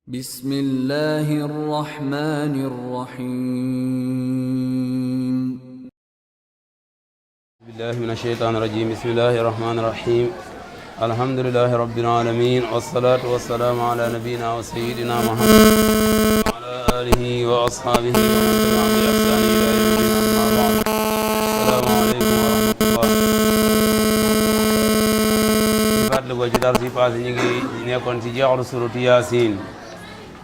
بسم الله الرحمن الرحيم بالله من الشيطان الرجيم بسم الله الرحمن الرحيم الحمد لله رب العالمين والصلاة والسلام على نبينا وسيدنا محمد وعلى آله وأصحابه ومن تبعهم بإحسان إلى يوم الدين أما بعد السلام عليكم ورحمة الله fàttaliku ci dars yi passé ñu ngi nekkoon ci jeexalu suratu Yaasin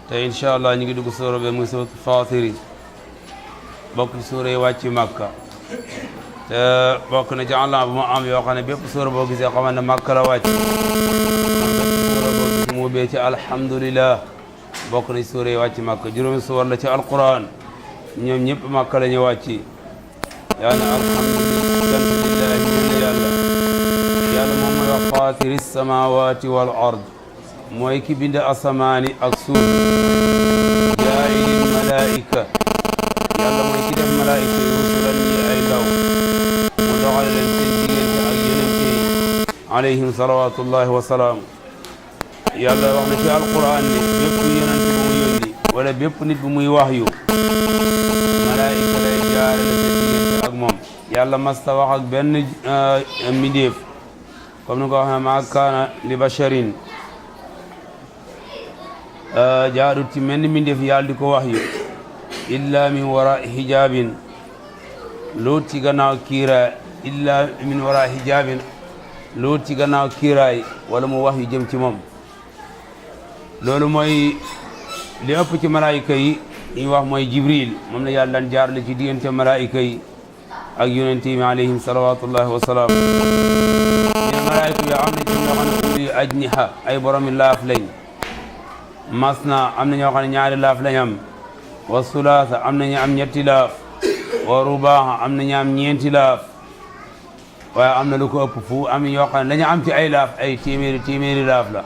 te incha allah ñu ngi dugg suura bi muy suratu Faatir bokk ci suura yi wàcc Makka te bokk na ci Allah bu mu am yoo xam ne bépp suura boo gisee xamal ne Makka la wàcc suura boo gis mu bee ci alhamdulillah bokk na ci suura yi wàcc Makka juróomi suura la ci alquran ñoom ñëpp Makka la ñu wàcc yaa ne alhamdulillah yàlla moom mooy wax faatiri samawati wal ard mooy ki bind asamaani ak suuf jaayil malaika yàlla mooy ki def malaika yi rusulan ñi ay ndaw mu doxale leen seen diggante ak yonente yi alayhim salawatullahi wa salaam yàlla wax na ci alquran ne bépp yonente bu mu yónni wala bépp nit bu muy wax yu malaika lay jaare la seen diggante ak moom yàlla masta wax ak benn mbindeef comme ni ko waxee maa kaana li basharin jaadut ci mel ni mbindeef yàlla di ko wax yu illa min wara hijabin loot ci gannaaw kiiraay illa min wara hijabin loot ci gannaaw kiiraay wala mu wax yu jëm ci moom loolu mooy li ëpp ci malaayika yi ñu wax mooy jibril moom la yàlla daan jaarale ci diggante malaayika yi ak yonente yi alayhim salawatullahi wa salaam malaayika yi am na ci ñoo xam ne uli ajniha ay boromi laaf lañ masna am na ñoo xam ne ñaari laaf lañ am wa sulaasa am na ñu am ñetti laaf wa rubaaha am na ñu am ñeenti laaf waaye am na lu ko ëpp fu am ñoo xam ne la ñu am ci ay laaf ay téeméeri laaf la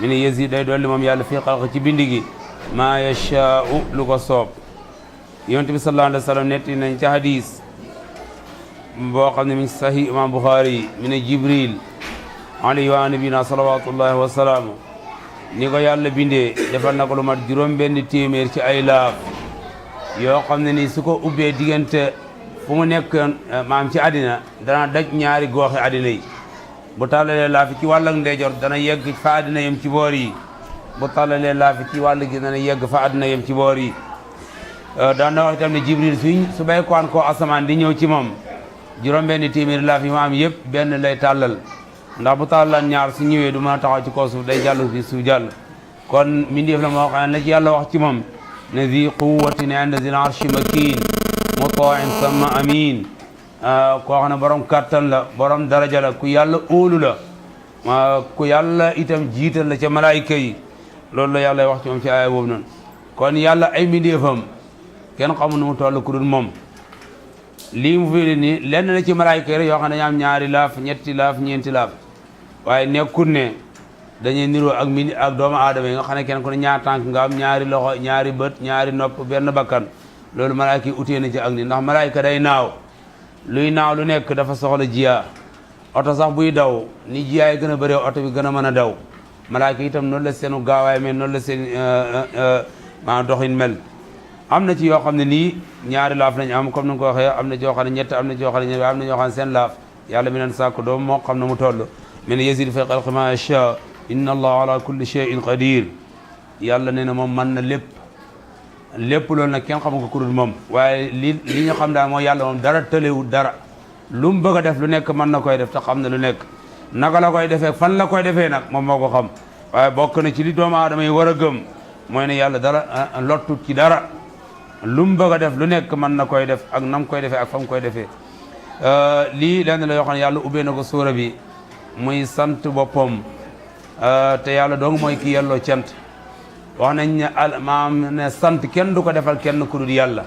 mi ne yezid day dolli moom yàlla fii xalq ci bindi gi maa yashaa'u lu ko soob yonent bi sallallahu alayhi wa sallam netti nañ ci hadis boo xam ne mi ngi sahih imam Bukhari mi ne jibril alayhi wa nabina salawatullahi wa salaam ni ko yàlla bindee defal na ko lu mat juróom benn téeméer ci ay laaf yoo xam ne ni su ko ubbee diggante fu mu nekk maam ci àddina dana daj ñaari gooxi àddina yi bu tàllalee laafi ci wàllak ndeyjoor dana yegg fa àddina yem ci boor yi bu tàllalee laafi ci wàll gi dana yegg fa àddina yem ci boor yi daan na wax itam ne jibril su bay koan koo asamaan di ñëw ci moom juróom benn téeméeri laaf yi ma am yëpp benn lay tàllal ndax bu tàllan ñaar su ñëwee du mën a taxaw ci kaw suuf day jàll fi suuf jàll kon mbindeef la moo xam ne la ci yàlla wax ci moom ne zi quwwatin inda zil arshi makin mutain sama amin koo xam ne borom kàttan la borom daraja la ku yàlla óolu la ku yàlla itam jiital la ca malaayika yi loolu la yàlla wax ci moom ci aaya boobu noonu kon yàlla ay mbindeefam kenn xamul nu mu toll ku dul moom lii mu fi nii lenn la ci malaayika yi rek yoo xam ne dañu am ñaari laaf ñetti laaf ñeenti laaf waaye nekkul ne dañuy niroo ak doomu aadama yi nga xam ne kenn ku ne ñaar tànk nga am ñaari loxo ñaari bët ñaari nopp benn bakkan loolu malaayika yi utee na ci ak ni ndax malaayika day naaw luy naaw lu nekk dafa soxla jiyaa oto sax buy daw ni jiyaa yi gën a bëree oto bi gën a mën a daw malaayika itam noonu la seenu gaawaay mel noonu la seen maanaam doxin mel am na ci yoo xam ne nii ñaari laaf lañ am comme ni nga ko waxee am na ci yoo xam ne ñett am na ci yoo xam ne ñett am na ñoo xam ne seen laaf yàlla mi leen sàkk doom moo xam ne mu toll min yazid fi xalqi ma yasha inna allah ala kulli shay'in qadir yàlla nee na moom mën na lépp loolu nag kenn xamu ko ku dul moom waaye li ñu xam daal mooy yàlla moom dara tëlewul dara lu mu bëgg a def lu nekk mën na koy def te xam ne lu nekk naka la koy defee fan la koy defee nag moom moo ko xam waaye bokk na ci li doomu aadama yi war a gëm mooy ne yàlla dara lottut ci dara lu mu bëgg a def lu nekk mën na koy def ak nam koy defee ak fa mu koy defee lii lenn la yoo xam ne yàlla ubbee na ko suura bi muy sant boppam te yàlla dong mooy ki yelloo cant wax nañ ne maam ne sant kenn du ko defal kenn ku dul yàlla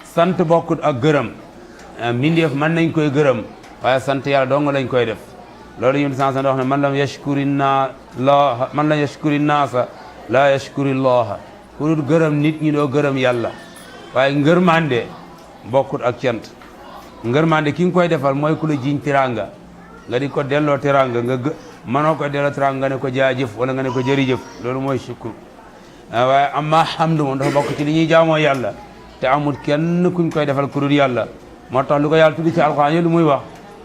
sant bokkut ak gërëm mbindeef mën nañ koy gërëm waaye sant yàlla dong lañ koy def loolu yim sansan wax ne man lam yashkuri naasa la yashkuri llaha ku dul gërëm nit ñi doo gërëm yàlla waaye ngërmande bokkut ak cant ngërmande ki nga koy defal mooy ku la jiñ tiranga nga di ko delloo tiranga mënoo koy delloo tiranga nga ne ko jaajëf wala nga ne ko jërëjëf loolu mooy shukru waaye amma hamdu moom dafa bokk ci li ñuy jaamoo yàlla te amul kenn kuñ koy defal ku dul yàlla moo tax lu ko yàlla tuddi ci alxuraan lu muy wax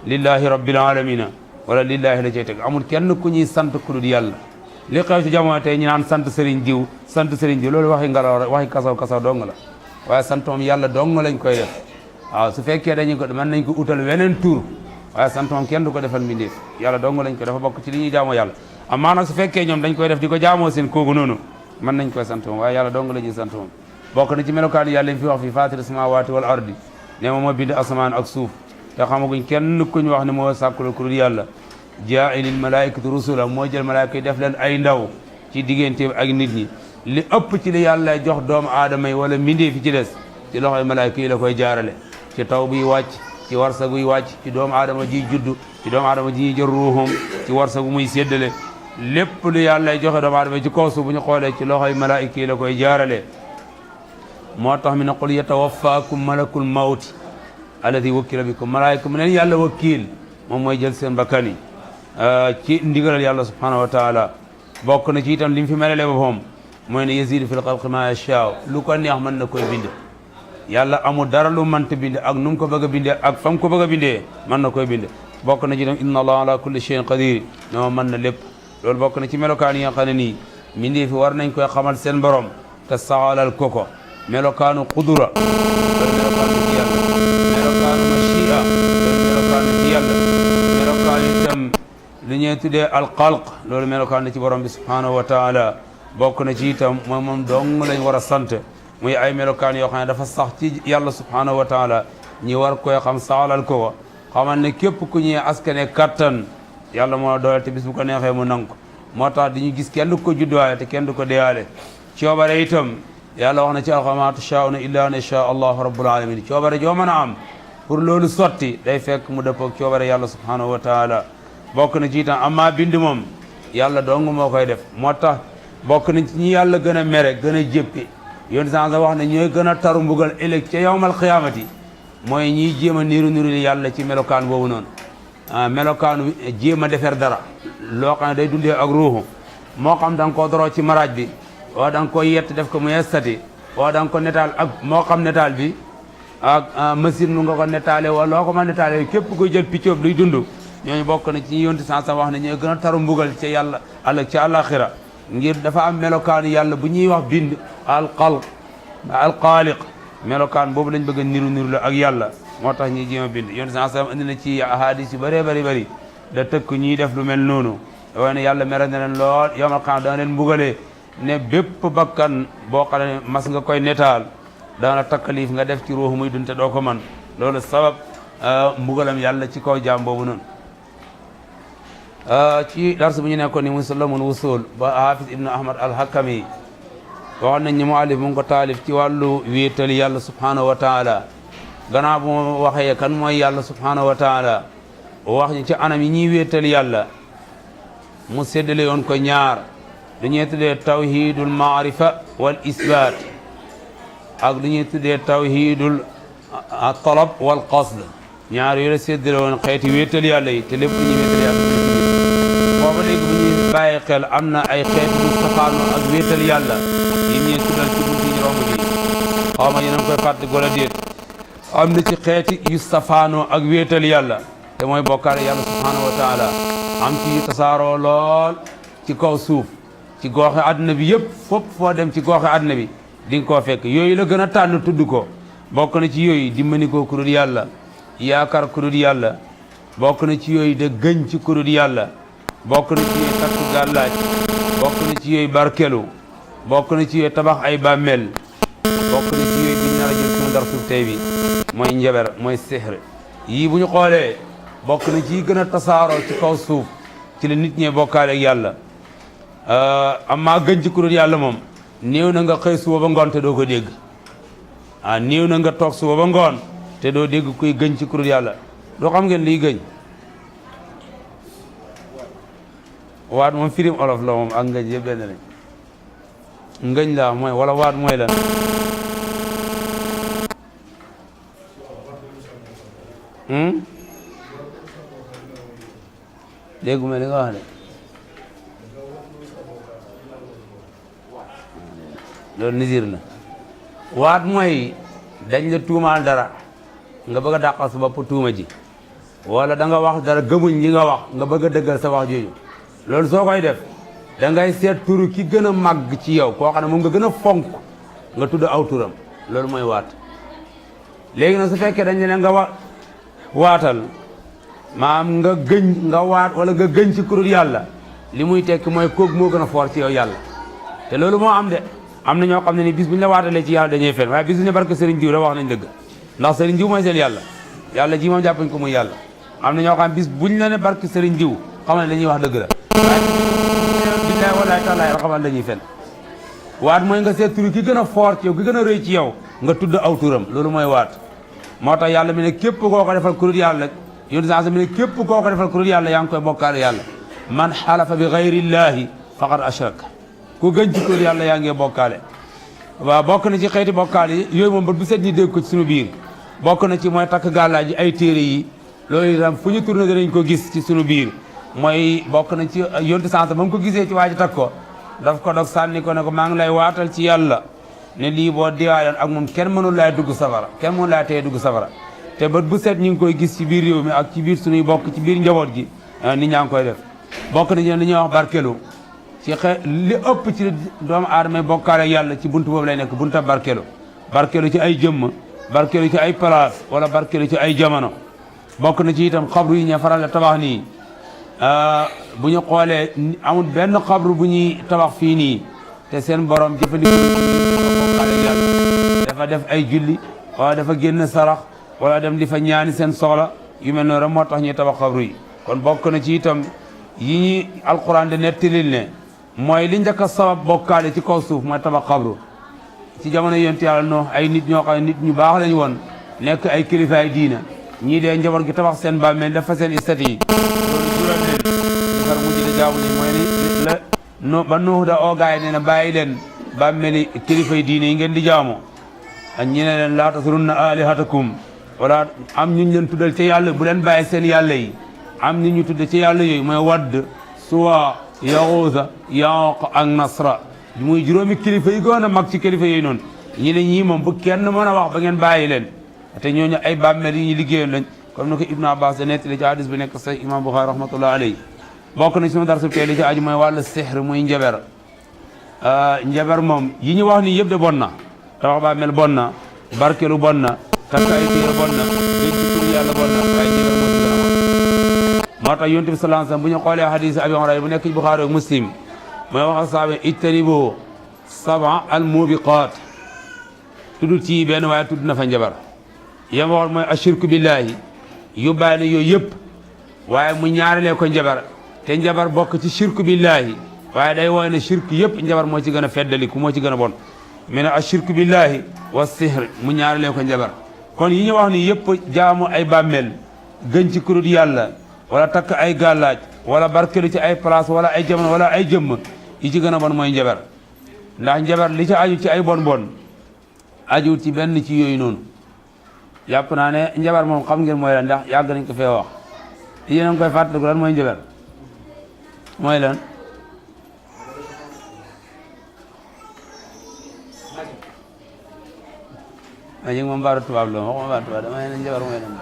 lillahi rabbil alamina wala lillahi la cay teg amul kenn ku ñuy sant ku dul yàlla li xew ci jamono tey ñu naan sant sëriñ diw loolu waxi ngelaw rek waxi kasaw dong la waaye sant moom yàlla dong lañ koy def waaw su fekkee dañu ko mën nañ ko utal weneen tur waaye sant moom kenn du ko defal mbindeef yàlla dong lañ ko dafa bokk ci li ñuy jaamoo yàlla amaa nag su fekkee ñoom dañ koy def di ko jaamoo seen kooku noonu mën nañ koy sant moom waaye yàlla dong la ñuy sant moom bokk na ci melokaan yàlla fi wax fi fatir samawati wal ardi ne moo bind asamaan ak suuf te xamaguñ kenn kuñ wax ne moo sàkkul ku dul yàlla jaa'ilil malaikatu rusula moo jël malaayika yi def leen ay ndaw ci diggante ak nit ñi li ëpp ci li yàlla jox doomu aadama yi wala mbindee fi ci des ci loxoy malaayika yi la koy jaarale ci taw buy wàcc ci warsa guy wàcc ci doomu aadama ji juddu ci doomu aadama ji jël ruuxum ci warsa gu muy séddale lépp lu yàlla joxe doomu aadama ci kaw suuf bu ñu xoolee ci loxoy malaayika yi la koy jaarale moo tax mi ne qul yatawaffaakum malakul mawti alladi wakkila bikum malaayika mu neen yàlla wakiil moom mooy jël seen bakkan yi ci ndigalal yàlla subhanahu wa taala bokk na ci itam li mu fi melalee boppam mooy ne yazidu fil xalqi ma yashaa lu ko neex mën na koy bind yàlla amul dara lu mënta bind ak nu mu ko bëgg a bindee ak fa mu ko bëgg a bindee mën na koy bind bokk na ci itam inna allah ala kulli shay'in qadir ñoo mën na lépp loolu bokk na ci melokaan yi nga xam ne nii mindee fi war nañ koy xamal seen borom te saxalal koko melokaanu qudura loolu melokaanu ci yàlla melokaanu machia loolu melokaanu ci yàlla melokaanu itam li ñuy tuddee alxalq loolu melokaanu ci borom bi subhanahu wa taala bokk na ci itam moom dong lañ war a sant muy ay melokaan yoo xam ne dafa sax ci yàlla subhanahu wa taala ñi war koy xam saxalal ko xamal ne képp ku ñuy askane kattan yàlla moo doole te bis bu ko neexee mu nangu ko moo tax di ñu gis kenn du ko judduwaale te kenn du ko deyaale coobare itam yàlla wax na ci alxuraan maa tashaa'uuna illaa an yashaa allahu rabbul alamin coobare joo mën a am pour loolu sotti day fekk mu dëppoo ak coobare yàlla subhanahu wa taala bokk na ci itam amma bind moom yàlla dong moo koy def moo tax bokk na ci ñi yàlla gën a mere gën a jéppi yoon sans wax ne ñooy gën a taru mbugal ëllëg ca yawmal xiyaamati mooy ñiy jéem a niru yàlla ci melokaan boobu noonu melokaanu jéem a defar dara loo xam ne day dundee ak ruuxu moo xam da nga koo doroo ci maraaj bi wala da nga koy yett def ko mu estati wala da nga ko netaal ak moo xam netaal bi ak machine mu nga ko netaale wala loo ko ma netaale képp koy jël piccoob luy dund ñooñu bokk na ci yonti sans wax ne ñooy gën a taru mbugal ca yàlla ëllëg ca àllaaxira ngir dafa am melokaanu yàlla bu ñuy wax bind alxaaliq melokaan boobu lañ bëgg a niru la ak yàlla moo tax ñuy jéem a bind yonti sans indi na ci ahadis yu bëree bëri da tëkk ñuy def lu mel noonu waaye ne yàlla mere na leen lool yawmal qiyaama dana leen mbugalee ne bépp bakkan boo xam ne mas nga koy netaal dana takkaliif nga def ci ruux muy dund te doo ko man loolu sabab mbugalam yàlla ci kaw jaam boobu noonu ci dars bu ñu nekkoon ni muy Sulamul Wusul ba Hafiz Ibn Ahmad al-Hakami waxoon nañ ni muallif mu ngi ko taalif ci wàllu wéetali yàlla subhanahu wa taala gannaaw bu ma waxee kan mooy yàlla subhanahu wa taala wax ñu ci anam yi ñuy wéetali yàlla mu séddale yoon ko ñaar lu ñuy tuddee tawhidul maarifa wal isbaat ak lu ñuy tuddee tawhidul talab wal qasd ñaar yooyu la séddale woon xeeti wéetal yàlla yi te lépp lu ñuy wéetal yàlla booba léegi bu ñuy bàyyi xel am na ay xeeti yu safaanu ak wéetal yàlla yi ñuy tuddal ci bunti ñu romb bi xaw ma yéen a ngi koy fàtte gola déet am na ci xeeti yu safaanoo ak wéetal yàlla te mooy bokkaale yàlla subhanahu wa taala am ci yu tasaaroo lool ci kaw suuf ci gooxe àdduna bi yëpp fopp foo dem ci gooxe àdduna bi di nga koo fekk yooyu la gën a tànn tudd ko bokk na ci yooyu dimbali ko kurut yàlla yaakaar kurut yàlla bokk na ci yooyu de gëñ ci kurut yàlla bokk na ci yooyu takk gàllaaj bokk na ci yooyu barkelu bokk na ci yooyu tabax ay bàmmeel bokk na ci yooyu bi ñu nar a jël suñu dar suuf tey bi mooy njaber mooy sihr yii bu ñu xoolee bokk na ci gën a tasaaroo ci kaw suuf ci la nit ñee bokkaale ak yàlla amma gëñ ci kurut yàlla moom néew na nga xëy suba ba ngoon te doo ko dégg néew na nga toog suba ba ngoon te doo dégg kuy gëñ ci kurut yàlla doo xam ngeen liy gëñ waat moom firim olof la moom ak ngëñ yëpp benn lañ ngëñ la mooy wala waat mooy lan dégguma li nga wax de loolu nisir la waat mooy dañ la tuumaal dara nga bëgg a dàqal sa bopp tuuma ji wala da nga wax dara gëmuñ li nga wax nga bëgg a dëggal sa wax jooju loolu soo koy def da ngay seet turu ki gën a màgg ci yow koo xam ne moom nga gën a fonk nga tudd aw turam loolu mooy waat léegi nag su fekkee dañ ne nga waatal maam nga gëñ nga waat wala nga gëñ ci kurul yàlla li muy tekki mooy kooku moo gën a foor ci yow yàlla te loolu moo am de am na ñoo xam ne ni bis bu ñu la waatalee ci yàlla dañuy fen waaye bis bu ñu barke sëriñ diw la wax nañ dëgg ndax sëriñ diw mooy seen yàlla yàlla ji moom jàppañ ko muy yàlla am na ñoo xam bis buñ la ne barke sëriñ diw xamal ne dañuy wax dëgg la waaye billaay walaay taalaay la xamal dañuy fen waat mooy nga seet turu ki gën a foor ci yow ki gën a rëy ci yow nga tudd aw turam loolu mooy waat moo tax yàlla mi ne képp koo ko defal kurut yàlla yónni mi ne képp koo ko defal kurut yàlla yaa ngi koy bokkaale yàlla man xalafa bi gayrillahi faqad ashrak ku gën ci kurut yàlla yaa ngi bokkaale waaw bokk na ci xeeti bokkaale yi yooyu moom ba bu set ñi dégg ko ci suñu biir bokk na ci mooy takk gàllaaj ay téere yi loolu itam fu ñu tourné danañ ko gis ci suñu biir mooy bokk na ci yónni ba mu ko gisee ci waa ji takk ko daf ko dog sànni ko ne ko maa ngi lay waatal ci yàlla ne lii boo diwaayoon ak moom kenn mënul laay dugg safara kenn mënul laay teye dugg safara te bët bu set ñu ngi koy gis ci biir réew mi ak ci biir suñuy bokk ci biir njaboot gi nit ñaa ngi koy def bokk na ci li ñuy wax barkelu ci li ëpp ci doomu aadama bokkaale yàlla ci buntu boobu lay nekk bunta barkelu ci ay jëmm barkelu ci ay place wala barkelu ci ay jamono bokk na ci itam xabru yi ñu faral la tabax nii bu ñu xoolee amul benn xabru bu ñuy tabax fii nii te seen borom jëfandikoo bokkaale yàlla dafa def ay julli wala dafa génn sarax wala dem di fa ñaani seen soxla yu mel noonu rek moo tax ñuy tabax xabru yi kon bokk na ci itam yi ñuy alquran de nettalil ne mooy li njëkk a sabab bokkaale ci kaw suuf mooy tabax xabru ci jamono yonent yàlla noo ay nit ñoo xam ne nit ñu baax lañu woon nekk ay kilifaay diina ñii dee njaboot gi tabax seen bàmmeel def fa seen istat yi loolu jural leen ñu far mujj de jaamu ni mooy ni la no ba nuux da oo gaay nee na bàyyi leen bàmmeeli kilifay diine yi ngeen di jaamu ak ñi ne leen laa tasrunna alihatakum wala am ñu leen tuddal ci yàlla bu leen bàyyi seen yàlla yi am ñu tudde ci yàlla yooyu mooy wadd suwa yaxuusa yaaq ak nasra muy juróomi kilifa yi gën a mag ci kilifa yooyu noonu ñi ne ñii moom bu kenn mën a wax ba ngeen bàyyi leen te ñooñu ay bàmmeel yi ñu liggéeyoon lañ comme ni ko Ibnu Abbas da nettali ci hadis bi nekk say imam Buxaari rahmatullah alayhi bokk na ci sunu darsu tey li ci aju mooy wàllu sihr muy njaber njaber moom yi ñu wax nii yëpp de bon na tabax bàmmeel bon na barkelu bon na takk ay téere bon na géej ci tur yàlla bon na waaye njaber moo ci gën a bon moo tax yonent bi sallallahu alayhi wasallam bu ñu xoolee hadis Abi Hurayra bu nekk ci Buxaari ak Muslim mooy wax ak saabe ijtanibu sab'a al mubiqaat tudd ci benn waaye tudd na fa njabar yam waxoon mooy ashirku billahi yóbbaale yooyu yëpp waaye mu ñaaralee ko njabar te njabar bokk ci shirku billahi waaye day wooy ne shirku yëpp njabar moo ci gën a feddaliku moo ci gën a bon mu ne ashirku billahi wa sihr mu ñaaralee ko njabar kon yi ñu wax ni yëpp jaamu ay bàmmeel gën ci kurut yàlla wala takk ay gàllaaj wala barkelu ci ay place wala ay jamono wala ay jëmm yi ci gën a bon mooy njabar ndax njabar li ci aju ci ay bon aju ci benn ci yooyu noonu yàpp naa ne njabar moom xam ngeen mooy lan ndax yàgg nañ ko fee wax yéen a ngi koy fàttaliku lan mooy njabar mooy lan ma jëng moom mbaaru tubaab la waxuma mbaaru tubaab dama ne njabar mooy lan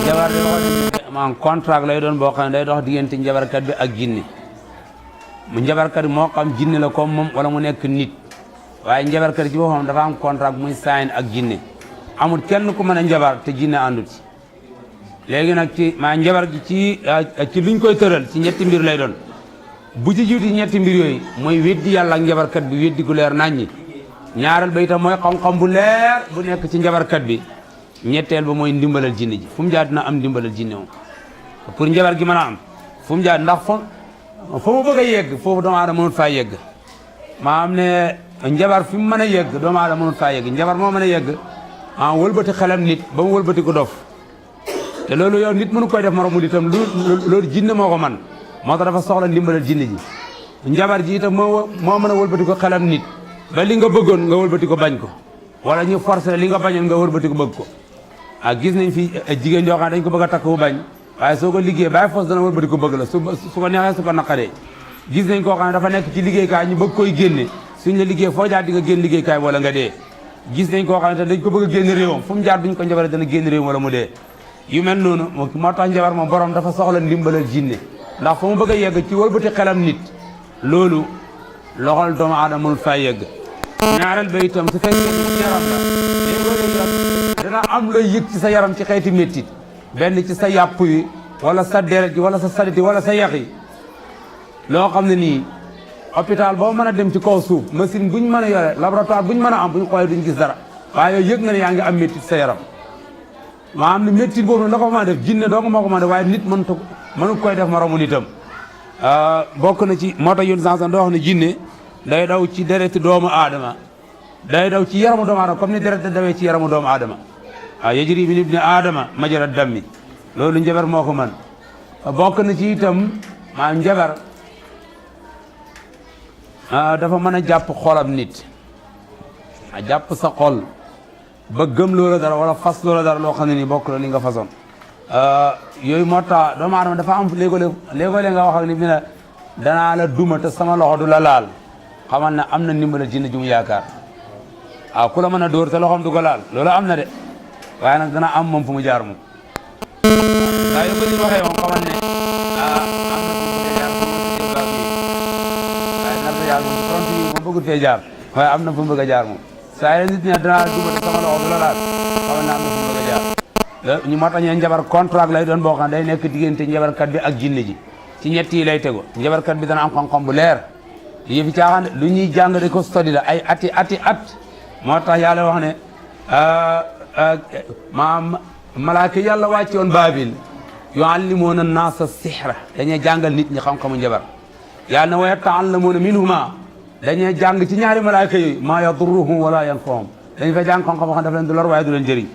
njabar de waxoon maanaam contrat lay doon boo xam ne day dox diggante njabarkat bi ak jinne mu njabarkat bi moo xam jinne la comme moom wala mu nekk nit waaye njabarkat bi ci boppam dafa am contrat muy sign ak jinne amul kenn ku mën a njabar te jinne àndut ci léegi nag ci maa njabar gi ci luñ koy tëral ci ñetti mbir lay doon bu ci jiitu ñetti mbir yooyu mooy weddi yàlla ak njabarkat bi weddi gu leer naññi ñaareel ba itam mooy xam-xam bu leer bu nekk ci njabarkat bi ñetteel ba mooy ndimbalal jinne ji fu mu jaar dina am ndimbalal jinne moom pour njabar gi mën a am fu mu jaar ndax fa mu bëgg a yegg foofu doomu aadama mënut faa yegg maa am ne njabar fi mu mën a yegg doomu aadama mënut faa yegg njabar moo mën a yegg wëlbati xelam nit ba mu wëlbati ko dof te loolu yow nit mënu koy def moromu itam loolu jinne moo ko man moo tax dafa soxla ndimbalal jinne ji njabar ji itam moo mën a wëlbati ko xelam nit ba li nga bëggoon nga wëlbati ko bañ ko wala ñu forcé li nga bañoon nga wërbati ko bëgg ko gis nañ fi jigéen joo xam ne dañ ko bëgg a takk bu bañ waaye soo ko liggéey bàyyi force dana wërbati ko bëgg la su ko neexee su ko naqaree gis nañ koo xam ne dafa nekk ci liggéeykaay ñu bëgg koy génne suñ la liggéey foo jaar di nga génn liggéeykaay wala nga dee gis nañ koo xam ne dañ ko bëgg a génn réewam fu mu jaar buñ ko njabaree dana génn réewam wala mu dee yu mel noonu moo tax njabar moom borom dafa soxla ndimbalal jinne ndax fa mu bëgg a yegg ci wëlbati xelam nit loolu loxol doomu aadama mënul fay yegg ñaareel ba itam su fekkee ci yaram la dana am looy yëg ci sa yaram ci xeeti méttit benn ci sa yàpp yi wala sa deret yi wala sa saditi wala sa yax yi loo xam ne nii hôpital boo mën a dem ci kaw suuf machine buñ mën a yore laboratoire buñ mën a am buñ xoolee duñ gis dara waaye yooyu yëg nga ne yaa ngi am méttit sa yaram maanaam ni méttit boobu la ko mën a def jinne doo ko moo ko mën a def waaye nit mënu koy def moromu nitam bokk na ci moo tax yoon sansan doo wax ne jinne day daw ci dereti doomu aadama day daw ci yaramu doomu aadama comme ni deret da dawee ci yaramu doomu aadama yajri min ibni aadama majra dammi loolu njabar moo ko mën bokk na ci itam maanaam njabar dafa mën a jàpp xolam nit jàpp sa xol ba gëm loola dara wala fas loola dara loo xam ne nii bokk la li nga façon yooyu moo tax doomu aadama dafa am léegoo-léeg nga wax ak ni bi ne danaa la duma te sama loxo du la laal xamal ne am na ndimbal jinne ju mu yaakaar ku la mën a dóor te loxoom du ko laal loolu am na de waaye nag dana am moom fu mu jaar moom saa yu ko ñu waxee moom xamal ne bëggut fee jaar waaye am na fu mu bëgg a jaar moom saa yi nit ñi danaa duma te sama loxo du la laal xamal ne am na fu mu bëgg a jaar ñu moo tax ñu njabar contrat lay doon boo xam ne day nekk diggante njabarkat bi ak jinne ji ci ñett yi lay tego njabarkat bi dana am xam-xam bu leer yëfi caaxaan lu ñuy jàng de ko study la ay ati at moo tax yàlla wax ne malaaka yàlla wàcce woon baabil yuallimuuna naasa sihra dañuy jàngal nit ñi xam-xamu njabar yàlla ne wa yata'allamuuna minhuma dañuy jàng ci ñaari malaaka yooyu maa yadurruhum wala yanfa'uhum dañ fa jàng xam-xam xam daf leen du lor waaye du leen jëriñ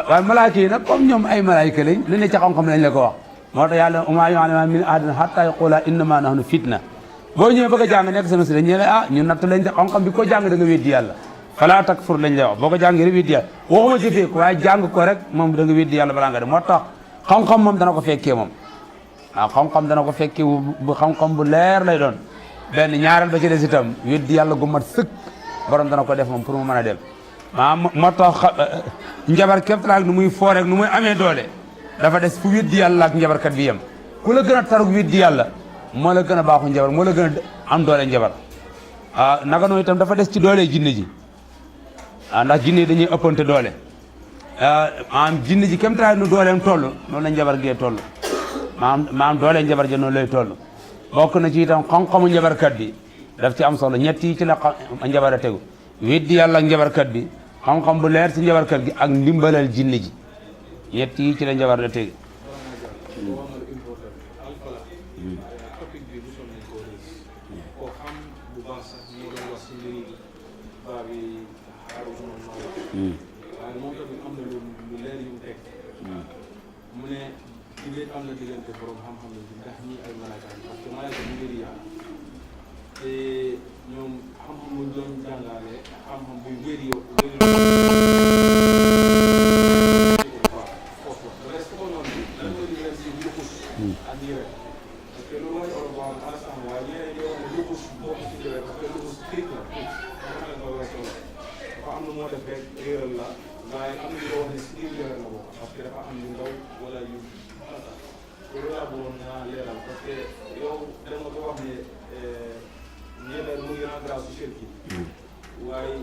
waaye malaaka yi nag comme ñoom ay malaaka lañ lu ne ca xam-xam lañ la ko wax moo tax yàlla wa maa yu'allimaani min ahadin hattaa yaquulaa innamaa nahnu fitna boo ñëwee bëgg a jàng nekk seen si dañ ñe ñun natt lañ xam-xam bi ko jàng da nga weddi yàlla falaa takfur lañ lay wax boo ko jàngee rek weddi yàlla waxuma jëfee ko waaye jàng ko rek moom da nga weddi yàlla balaa nga def moo tax xam-xam moom dana ko fekkee moom xam-xam dana ko fekkee bu xam-xam bu leer lay doon benn ñaareel ba ci des itam weddi yàlla gu mat sëkk borom dana ko def moom pour mu mën a dem moo tax njabar képp laak nu muy foo rek nu muy amee doole dafa des fu weddi yàlla ak njabarkat bi yem ku la gën a tarug weddi yàlla moo la gën a baaxu njabar moo la gën a am doole njabar naka noonu itam dafa des ci doole jinne ji ndax jinne yi dañuy ëppante doole jinne ji kéem taay nu dooleem toll noonu la njabar gee toll maanaam doole njabar ja noonu lay toll bokk na ci itam xam-xamu njabarkat bi daf ci am solo ñett yi ci la njabar a tegu weddi yàlla ak njabarkat bi xam-xam bu leer ci njabarkat gi ak ndimbalal jinne ji ñett yi ci la njabar la tegu waaye moom tamit am na lu leer yu mu teg mu ne jigéen am na diggante borom xam-xam la bi ndax ñii ay malaaka parce que malaaka bi ngir yàlla te ñoom xam-xam buñ doon jàngale xam-xam buy wéri yow waaw foofu la reste ko noonu lan mooy différence yi luxus ak yére parce que loolu mooy oro boo xam instant waaye ñeneen ñoo wax ne luxus bokk ci yére parce que luxus cric la dafa am na moo def rek réeral la waaye am na ñu ko wax ne si biir réeral la bokk parce que dafa am yu ndaw wala yu loolu laa bëggoon naa leeral parce que yow dama ko wax ne ñeneen mu ngi rendre grâce su ki waaye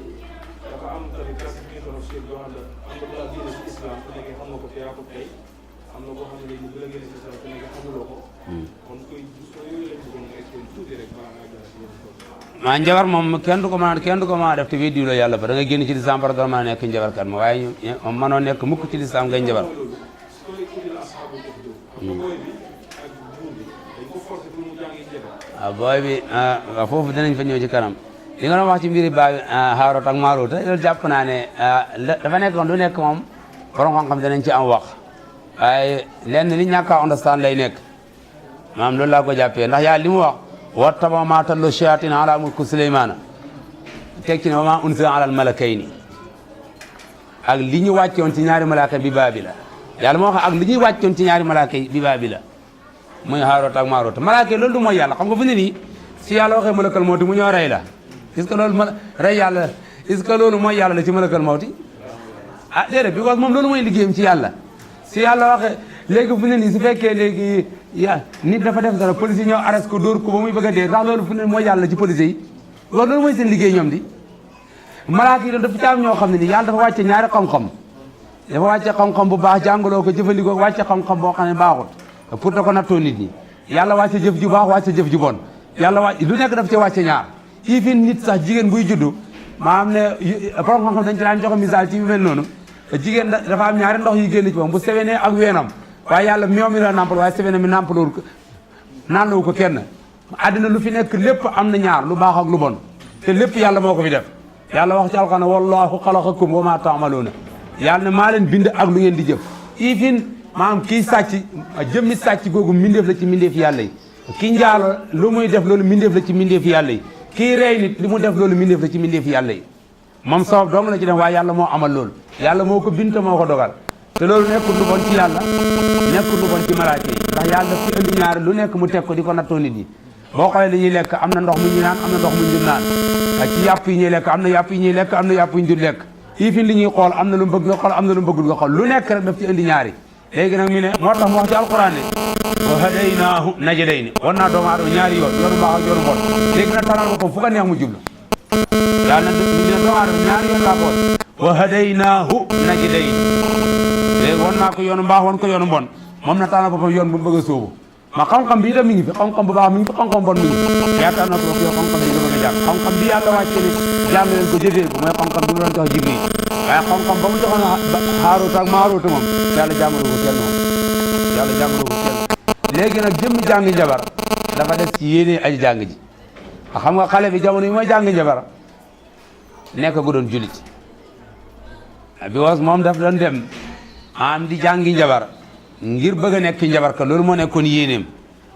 dafa am tamit classification of shirk yoo xam ne am na balaa génne si islam ku nekkee xam nga ko te yaa ko tey am na boo xam ne léegi bu la génne si islam ku nekkee xamuloo ko kon koy soo yooyu lañ bëggoon nga expliqué tuuti rek balaa ngaa jël si yenn njabar moom kenn du ko mën a def te weddi la yàlla ba da nga génn ci lislaam bara doo mën a nekk njabarkat ma waaye moom mënoo nekk mukk ci lislaam ngay njabar booy bi foofu dinañ fa ñëw ci kanam li nga doon wax ci mbiri baa Haaroot ak Maaroot loolu jàpp naa ne dafa nekk lu nekk moom borom xam-xam danañ ci am wax waaye lenn li ñàkk a understand lay nekk maanaam loolu laa ko jàppee ndax yàlla li mu wax wattaba maa tatlu shayaatiin alaa mulki Suleymaana teg ci ne wa maa unzila alal malakayni ak li ñu wàccoon ci ñaari malaaka bi Baabila yàlla moo wax ak li ñuy wàccoon ci ñaari malaaka bi Baabila muy Haaroot ak Maaroot malaaka loolu du mooy yàlla xam nga fu ne nii si yàlla waxee malakal mawti mu ñoo rey la est-ce que loolu rey yàlla est-ce que loolu mooy yàlla la ci malakal mawti ah déedéet because moom loolu mooy liggéeyam ci yàlla si yàlla waxee léegi fu ne nii su fekkee léegi nit dafa def dara police yi ñoo arrest ko dóor ko ba muy bëgg a dee ndax loolu fu ne mooy yàlla ci police yi loolu mooy seen liggéey ñoom di malaaka yi dafa ci am ñoo xam ne nii yàlla dafa wàcce ñaari xam-xam dafa wàcce xam-xam bu baax jàngaloo ko jëfandikoo wàcce xam-xam boo xam ne baaxut pour da ko nattoo nit ñi yàlla wàcce jëf ju baax wàcce jëf ju bon yàlla wàcc lu nekk daf ci wàcce ñaar fii fi nit sax jigéen buy juddu maanaam ne borom xam-xam dañ ci daan joxe misaal ci yu mel noonu jigéen dafa am ñaari ndox yu génn ci moom bu sewenee ak weenam waaye yàlla meew mi la nàmpal waaye sewene mi nàmpaloo ko naanloo ko kenn àddina lu fi nekk lépp am na ñaar lu baax ak lu bon te lépp yàlla moo ko fi def yàlla wax ci alxuraan wallahu xalaqakum wa ma taamaluuna yàlla ne maa leen bind ak lu ngeen di jëf ifin maanaam kii sàcc jëmmi sàcc googu mbindeef la ci mbindeef yàlla yi kii njaalo lu muy def loolu mbindeef la ci mbindeef yàlla yi kii rey nit li mu def loolu mbindeef la ci mbindeef yàlla yi moom sabab dong la ci def waaye yàlla moo amal loolu yàlla moo ko bind te moo ko dogal te loolu nekkul lu bon ci yàlla nekkul lu bon ci malaaka yi ndax yàlla daf ci indi ñaari lu nekk mu teg ko di ko nattoo nit ñi boo xoolee li ñuy lekk am na ndox mu ñu naan am na ndox mu ñu naan ci yàpp yi ñuy lekk am na yàpp yi ñuy lekk am na yàpp yi ñu dul lekk fii fi li ñuy xool am na lu bëgg nga xool am na lu bëggul nga xool lu nekk rek daf ci indi ñaari léegi nag mi ne moo tax mu wax ci alquran ne wa hadaynaahu najdayni wan naa doomu aadama ñaari yoon yoonu baax ak yoonu bon léegi nag tanal boppam fu ko neex mu jublu yàlla na mi ne doomu aadama ñaari yoon laa bool wa hadaynaahu najdayni léegi wan naa ko yoonu baax wan ko yoonu bon moom na tanal boppam yoon bu mu bëgg a sóobu ma xam-xam bi itam mi ngi fi xam-xam bu baax mi ngi fi xam-xam bon mi ngi fi yaakaar naa ko yow xam-xam bi nga bëgg a jàng xam-xam bi yàlla wàcce ne jàng leen ko jëfee ko mooy xam-xam bi mu doon jox Jibril waaye xam-xam ba mu joxoon Haaruut ak Maaruut moom yàlla jàngalu ko kenn moom yàlla jàngalu ko kenn léegi nag jëmmi jàng njabar dafa des ci yéene aji jàng ji xam nga xale bi jamono yi mooy jàng njabar nekk gu doon julit bi was moom daf doon dem am di jàngi njabar ngir bëgg a nekk njabar ka loolu moo nekkoon yéeneem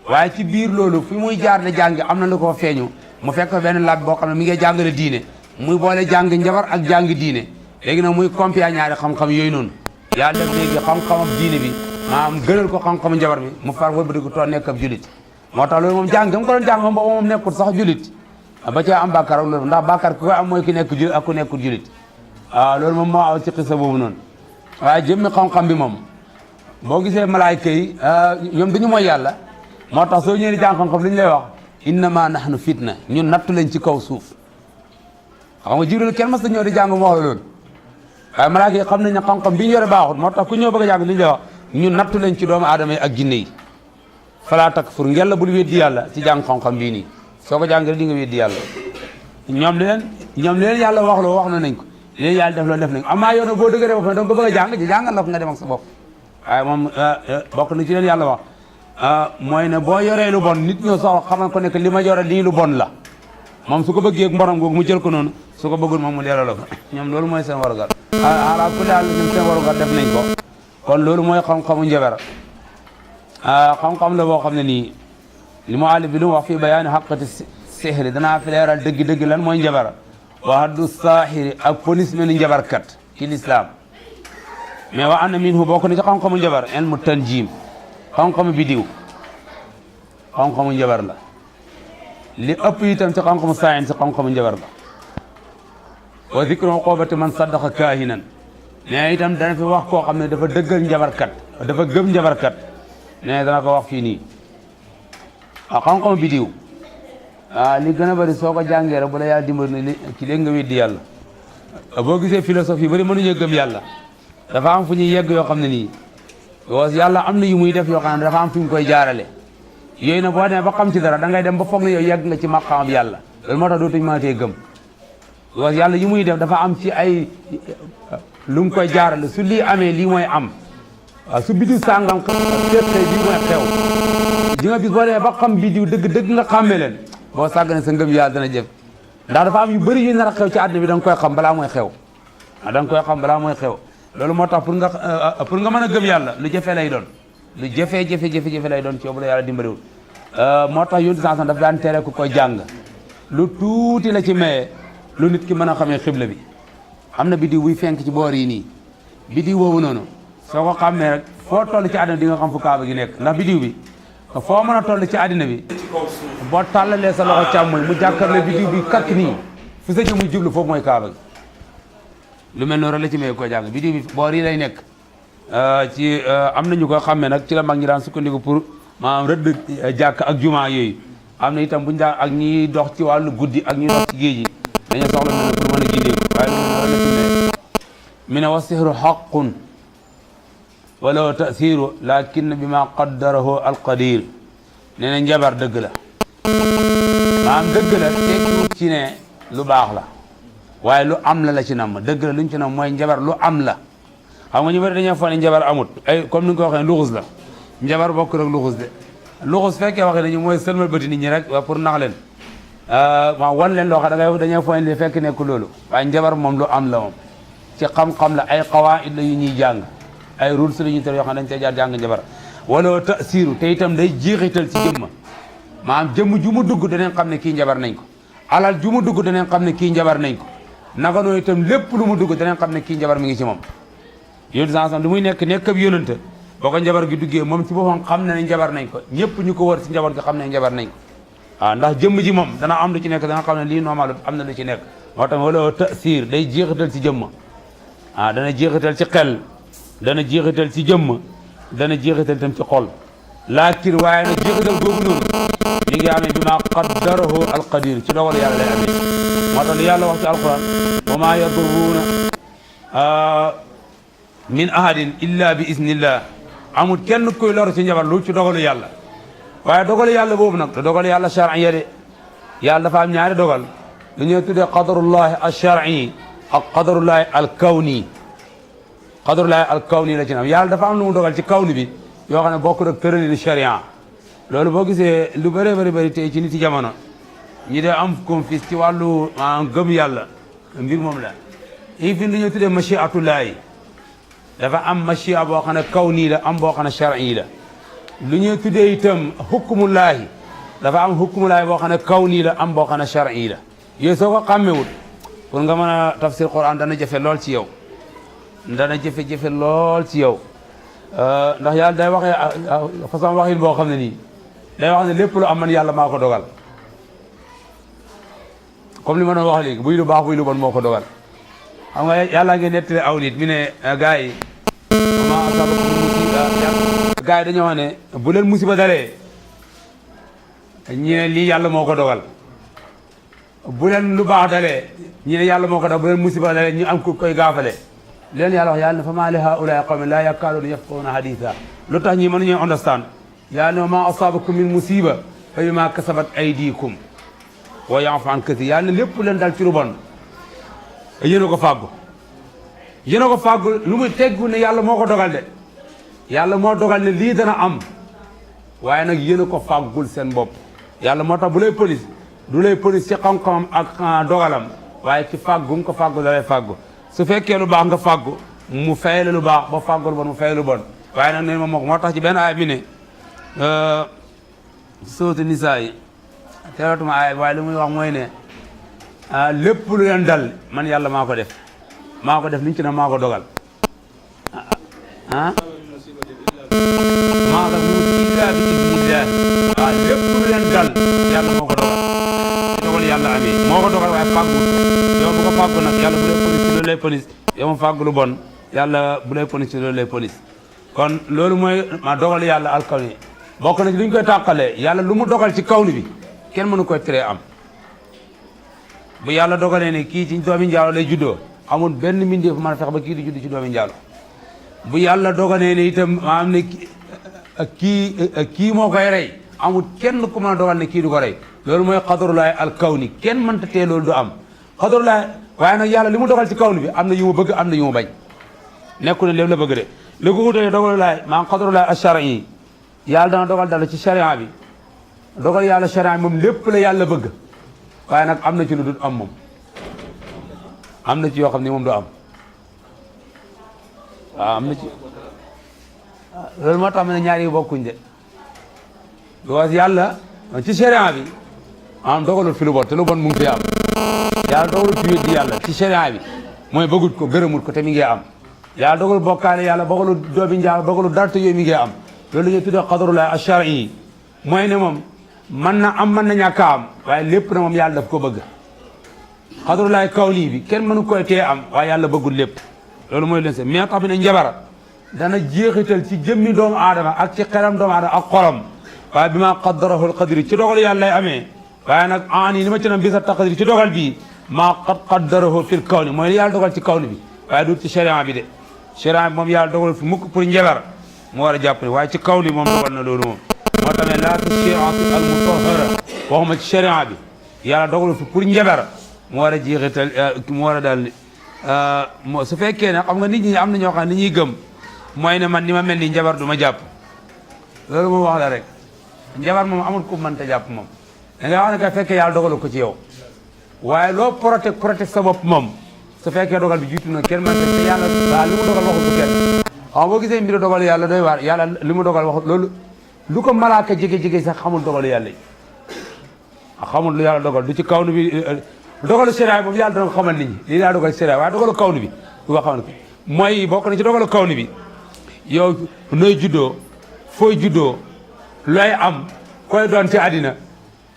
waaye ci biir loolu fi muy jaar de jàngi am na lu ko feeñu mu fekk benn laaj boo xam ne mi ngi jàngale diine muy boole jàng njabar ak jàng diine léegi nag muy compia ñaari xam-xam yooyu noonu yàlla def léegi xam-xamam diine bi maanaam gënal ko xam-xamu njabar bi mu far wëlbati ko toog nekk ab julit moo tax loolu moom jàng mu ko doon jàng moom boobu moom nekkul sax julit ba caa am bàkkaar ak loolu ndax bàkkaar ku ko am mooy ki nekk julit ak ku nekkul julit waaw loolu moom moo aw ci xisa boobu noonu waaye jëmmi xam-xam bi moom boo gisee malaayka yi ñoom dañu mooy yàlla moo tax soo ñëwee di jàng xam-xam li ñu lay wax innama nahnu fitna ñun nattu lañ ci kaw suuf xam nga Jibril kenn mas ta ñëw di jàng mu wax la loolu waaye malaayka yi xam nañ ne xam-xam bi ñu yore baaxul moo tax ku ñëw bëgg a jàng li ñu lay wax ñun nattu lañ ci doomu aadama yi ak jinne yi falaa takfur ngella bul weddi yàlla ci jàng xam-xam bii nii soo ko jàng rek di nga weddi yàlla ñoom li leen yàlla wax loo wax na nañ ko li leen yàlla def loo def nañ ko amaa yow nag boo dëgëree bopp ne danga ko bëgg a jàng ci jàngal la ko nga dem ak sa bopp waaye moom bokk na ci leen yàlla wax mooy ne boo yoree lu bon nit ñoo soxla xamal ko nekk li ma yore lii lu bon la moom su ko bëggee ak mborom googu mu jël ko noonu su ko bëggul moom mu delloo la ko ñoom loolu mooy seen warugar ala kulli haal ñoom seen warugar def nañ ko kon loolu mooy xam-xamu njabar xam-xam la boo xam ne nii li mu àll bi lu mu wax fii bayaani xaqati sihri danaa fi leeral dëgg-dëgg lan mooy njabar wa haddu saahiri ak police menu njabarkat ci lislaam mais wa anna minhu bokk na ci xam-xamu njabar ilmu tanjim xam-xamu bidiw xam-xamu njabar la li ëpp itam ci xam-xamu science ci xam-xamu njabar la wa zikru uqubati man saddaqa kaahinan mais itam dana fi wax koo xam ne dafa dëggal njabarkat dafa gëm njabarkat mais dana ko wax fii nii xam-xamu bidiw li gën a bëri soo ko jàngee rek bu la yàlla dimbali ne ci léegi nga weddi yàlla boo gisee philosophie bari mënuñu gëm yàlla dafa am fu ñuy yegg yoo xam ne nii parce yàlla am na yu muy def yoo xam ne dafa am fi mu koy jaarale yooyu nag boo demee ba xam ci dara da ngay dem ba foog ne yow yegg nga ci maqaam yàlla loolu moo tax dootuñu mënatee gëm parce yàlla yu muy def dafa am ci ay lu mu koy jaarale su lii amee lii mooy am waaw su bidiw sàngam seetlee lii mooy xew ji nga bis boo demee ba xam bidiw dëgg nga xàmmee leen boo sàggane sa ngëm yàlla dana jëf ndax dafa am yu bëri yu nar a xew ci àddina bi da nga koy xam balaa mooy xew da nga koy xam balaa mooy xew loolu moo tax pour nga mën a gëm yàlla lu jafe lay doon lu jafe lay doon ci yow bu la yàlla dimbaliwul moo tax yonent sansan daf daan tere ku koy jàng lu tuuti la ci maye lu nit ki mën a xamee xibla bi am na bidiw buy fenk ci boor yi nii bidiw boobu noonu soo ko xàmmee rek foo toll ci àddina di nga xam fu kaaba gi nekk ndax bidiw bi foo mën a toll ci àddina bi boo tàllalee sa loxo càmmoñ mu jàkkaarloo bidiw bi kakk nii fu sa jëmu jublu foofu mooy kaaba gi lu mel noonu rek la ci may ko jàng bidiw bi boor yi lay nekk ci am nañu ko xàmmee nag ci la mag ñi daan sukkandiku pour maanaam rëdd jàkk ak juma yooyu am na itam buñu daan ak ñiy dox ci wàllu guddi ak ñiy dox ci géej gi dañu soxla mel ne pour mën a gindee ko waaye loolu la ci ne mi ne wa sihru xaqun wala tasiru lakin bi ma qaddarahu alqadir nee na njabar dëgg la maanaam dëgg la tekkiwut ci ne lu baax la waaye lu am la ci nam dëgg la luñ ci nam mooy njabar lu am la xam nga ñu bëri dañoo foog ne njabar amut ay comme ni nga ko waxee luxus la njabar bokk rek luxus de luxus fekkee waxee nañu mooy sëlmal bëti nit ñi rek waa pour nax leen ma wan leen loo xam da ngay dañoo foog ne fekk nekk loolu waaye njabar moom lu am la moom ci xam-xam la ay qawaid la yu ñuy jàng ay rules la ñuy tër yoo xam ne dañ cee jaar jàng njabar wala tasiru te itam day jeexital ci jëmma maanaam jëmm ju mu dugg danañ xam ne kii njabar nañ ko alal ju mu dugg danañ xam ne kii njabar nañ ko naka noonu itam lépp lu mu dugg danañ xam ne kii njabar mi ngi ci moom yónni lu muy nekk ab yónante boo ko njabar gi duggee moom ci boppam xam ne njabar nañ ko ñëpp ñu ko wër ci njabar gi xam ne njabar nañ ko waaw ndax jëmm ji moom dana am lu ci nekk dana xam ne lii normal am na lu ci nekk moo tax wala tasir day jeexital ci jëmm dana jeexital ci xel dana jeexital ci jëmm dana jeexital itam ci xol laakin waaye nag jeexital boobu noonu mi ngi amee bi ma qaddarahu alqadir ci dogal yàlla lay amee moo tax li yàlla wax ci alquran wa ma yadurruuna min ahadin illa bi iznillah amul kenn koy lor ci njabar lu ci dogalu yàlla waaye dogalu yàlla boobu nag dogalu yàlla shar'iyya de yàlla dafa am ñaari dogal lu ñuy tuddee qadarullahi al-shar'i ak qadarullahi al-kawni qadarullahi al-kawni la ci nam yàlla dafa am lu mu dogal ci kawni bi yoo xam ne bokkul ak tëralinu sharia loolu boo gisee lu bëree bëri tey ci nit ci jamono ñi dee am confis ci wàllu gëm yàlla mbir moom la i fi lu ñuy tuddee machiatullahi dafa am machia boo xam ne kawni la am boo xam ne shar'i la lu ñuy tuddee itam hukmullaahi dafa am hukmullaahi boo xam ne kawni la am boo xam ne shar'i la yooyu soo ko xàmmewut pour nga mën a tafsir Quran dana jafe lool ci yow dana jafe-jafe lool ci yow ndax yàlla day waxee façon waxin boo xam ne nii day wax ne lépp lu am man yàlla maa ko dogal comme li ma doon wax léegi buy lu baax buy lu bon moo ko dogal xam nga yàlla ngi nettali aw nit mi ne gars yi ma asabakum musiba gars yi dañoo wax ne bu leen musiba dalee ñi ne lii yàlla moo ko dogal bu leen lu baax dalee ñi ne yàlla moo ko dogal bu leen musiba dalee ñu am ku koy gaafale leen yàlla wax yàlla ne fa maa li haa'ulaa'i qawmin laa yakaaduuna yafqahuuna hadiisan lu tax ñi mënuñu understand yàlla ne maa asaabakum min musiba fa bimaa kasabat aydiikum wa ya'fuu an kasiir yàlla ne lépp leen dal ci lu bon yéen a ko fàggu yéen a ko fàggu lu muy teggu ne yàlla moo ko dogal de yàlla moo dogal ne lii dana am waaye nag yéen a ko fàggul seen bopp yàlla moo tax bu lay police du lay police ci xam-xamam ak dogalam waaye ci fàggu nga ko fàggu da lay fàggu su fekkee lu baax nga fàggu mu fay la lu baax ba fàggu lu bon mu fay lu bon waaye nag ne ma moo tax ci benn aaya bi ne sóotu nisaa yi teeratuma aaya waaye lu muy wax mooy ne lépp lu leen dal man yàlla maa ko def liñ ci ne maa ko dogal maa ko muuti illa bi idnillah waaw lépp lu leen dal yàlla moo ko dogal yàlla amee moo ko dogal waaye fàggu yow bu ko fàggu nag yàlla bu lay police ci loolu lay police yow ma fàggu lu bon yàlla bu lay police ci loolu lay police kon loolu mooy ma dogal yàlla alkawni bokk na ci li ñu koy tàqalee yàlla lu mu dogal ci kawni bi kenn mënu koy teree am bu yàlla dogalee ne kii ci doomi njaalo lay juddoo amul benn mbindeef mën a fex ba kii di judd ci doomi njaalo bu yàlla dogalee ne itam maanaam ne kii moo koy rey amul kenn ku mën a dogal ne kii du ko rey loolu mooy xadarulaay al kawni kenn mënta tee loolu du am xadarulaay waaye nag yàlla li mu dogal ci kawni bi am na yu mu bëgg am na yu mu bañ nekku ne lépp la bëgg de li ko wutalee dogalulaay maa xadarulaay al shar'i yàlla dana dogal dala ci sharia bi dogal yàlla sharia bi moom lépp la yàlla bëgg waaye nag am na ci lu dul am moom am na ci yoo xam ne moom du am waaw am na ci loolu moo tax ma ne ñaar yi bokkuñ de parce que yàlla ci sharia bi maanaam dogalul fi lu bon te lu bon mu ngi fi am yàlla dogalul fi weddi yàlla ci sharia bi mooy bëggut ko gërëmut ko te mi ngi am yàlla dogal bokkaale yàlla dogalu doomi njaal dogalu dara te yooyu mi ngi am loolu la ñuy tuddee qadarullah ash-shar'i mooy ne moom mën na am mën na ñàkk a am waaye lépp na moom yàlla daf ko bëgg qadarullah kawni bi kenn mënu koy tee am waaye yàlla bëggul lépp loolu mooy leen se mais tax bi ne njabar dana jeexital ci jëmmi doomu aadama ak ci xelam doomu aadama ak xolam waaye bi ma qaddarahu al-qadri ci dogal yàlla lay amee waaye nag ani li ma ci nam bisa taqdir ci dogal bi maa qad qaddarahu fil kawni mooy li yàlla dogal ci kawni bi waaye du ci sharia bi de sharia bi moom yàlla dogal fi mukk pour njabar mu war a jàpp ne waaye ci kawni moom dogal na loolu moom moo tax ne laa fi shariati al mutahhara waxuma ci sharia bi yàlla dogal fi pour njabar mu war a jeexital mu war a daal su fekkee ne xam nga nit ñi am na ñoo xam ne ni ñuy gëm mooy ne man ni ma mel ni njabar du ma jàpp loolu moom wax la rek njabar moom amul ku mënta jàpp moom da nga wax ne ka fekkee yàlla dogalu ko ci yow waaye loo protect sa bopp moom su fekkee dogal bi jiitu na kenn man te yàlla waaw li mu dogal waxul ko kenn xam boo gisee mbir dogal yàlla doy waar yàlla li mu dogal waxul loolu lu ko malaaka jege sax xamul dogal yàlla yi xamul lu yàlla dogal du ci kaw nu bi dogalu sharia moom yàlla dana ko xamal nit ñi lii laa dogal sharia waaye dogalu kaw nu bi du ko xamal ko mooy bokk na ci dogalu kaw nu bi yow nooy juddoo fooy juddoo looy am koy doon ci àddina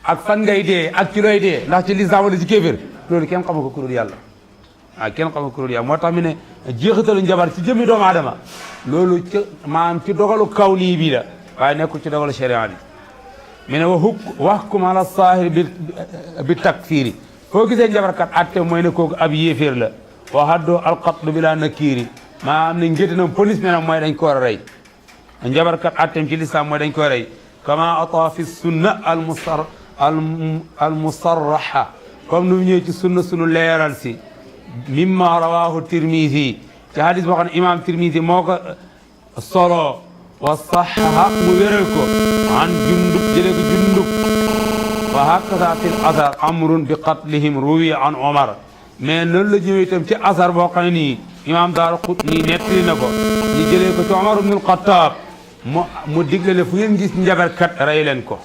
ak fan ngay dee ak ci looy dee ndax ci lislaam wala ci kéeféer loolu kenn xamu ko ku dul yàlla kenn xamu ko ku dul yàlla moo tax mi ne jeexitalu njabar ci jëmmi doomu aadama loolu ci maanaam ci dogalu kaw nii bii la waaye nekkul ci dogalu sharia bi mi ne wahkum ala saahir bi takfiiri foo gisee njabarkat atte mooy ne kooku ab yéeféer la wa haddoo alqatlu bi laa nakiiri maanaam ne ngétinam police me nag mooy dañ ko war a rey njabarkat attem ci lislaam mooy dañ koy rey kama ata fi sunna al musarraha comme nu ñëwee ci sunna sunu leeral si mimma rawahu tirmisi ci hadis boo xam ne imam tirmisi moo ko solo wa sahaha mu wéral ko an jundub jële ko jundub wa hakada fi l asar amrun bi qatlihim ruwi an omar mais noonu la ñëwee itam ci asar boo xam ne nii imam daara Qutni nettali na ko ñu jëlee ko ci Omar ibn al-Khattab mu digle le fu ngeen gis njabarkat rey leen ko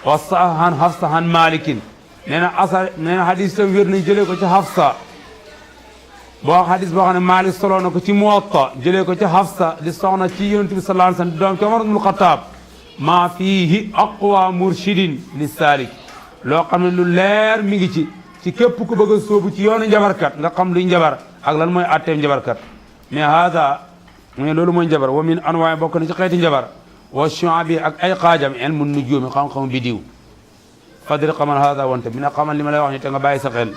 wa sahan Hafsa han Malikin nee na asar nee na hadis tam wér nañ jëlee ko ci Hafsa boo hadis boo xam ne Malik soloo na ko ci Muwatta jëlee ko ci Hafsa di soxna ci Yonent bi sallallahu alayhi wasallam di doom ci Omar ibn al-Khattab maa fiihi aqwa murshidin li salik loo xam ne lu leer mi ngi ci képp ku bëgg a sóobu ci yoonu njabarkat nga xam luy njabar ak lan mooy atteem njabarkat mais hada mu ne loolu mooy njabar wa min anwaay bokk na ci xeeti njabar wa shu'abi ak ay xaajam ilmu nujuumi xam-xamu bidiw fadri xamal hada wante mi ne xamal li ma lay wax ni te nga bàyyi sa xel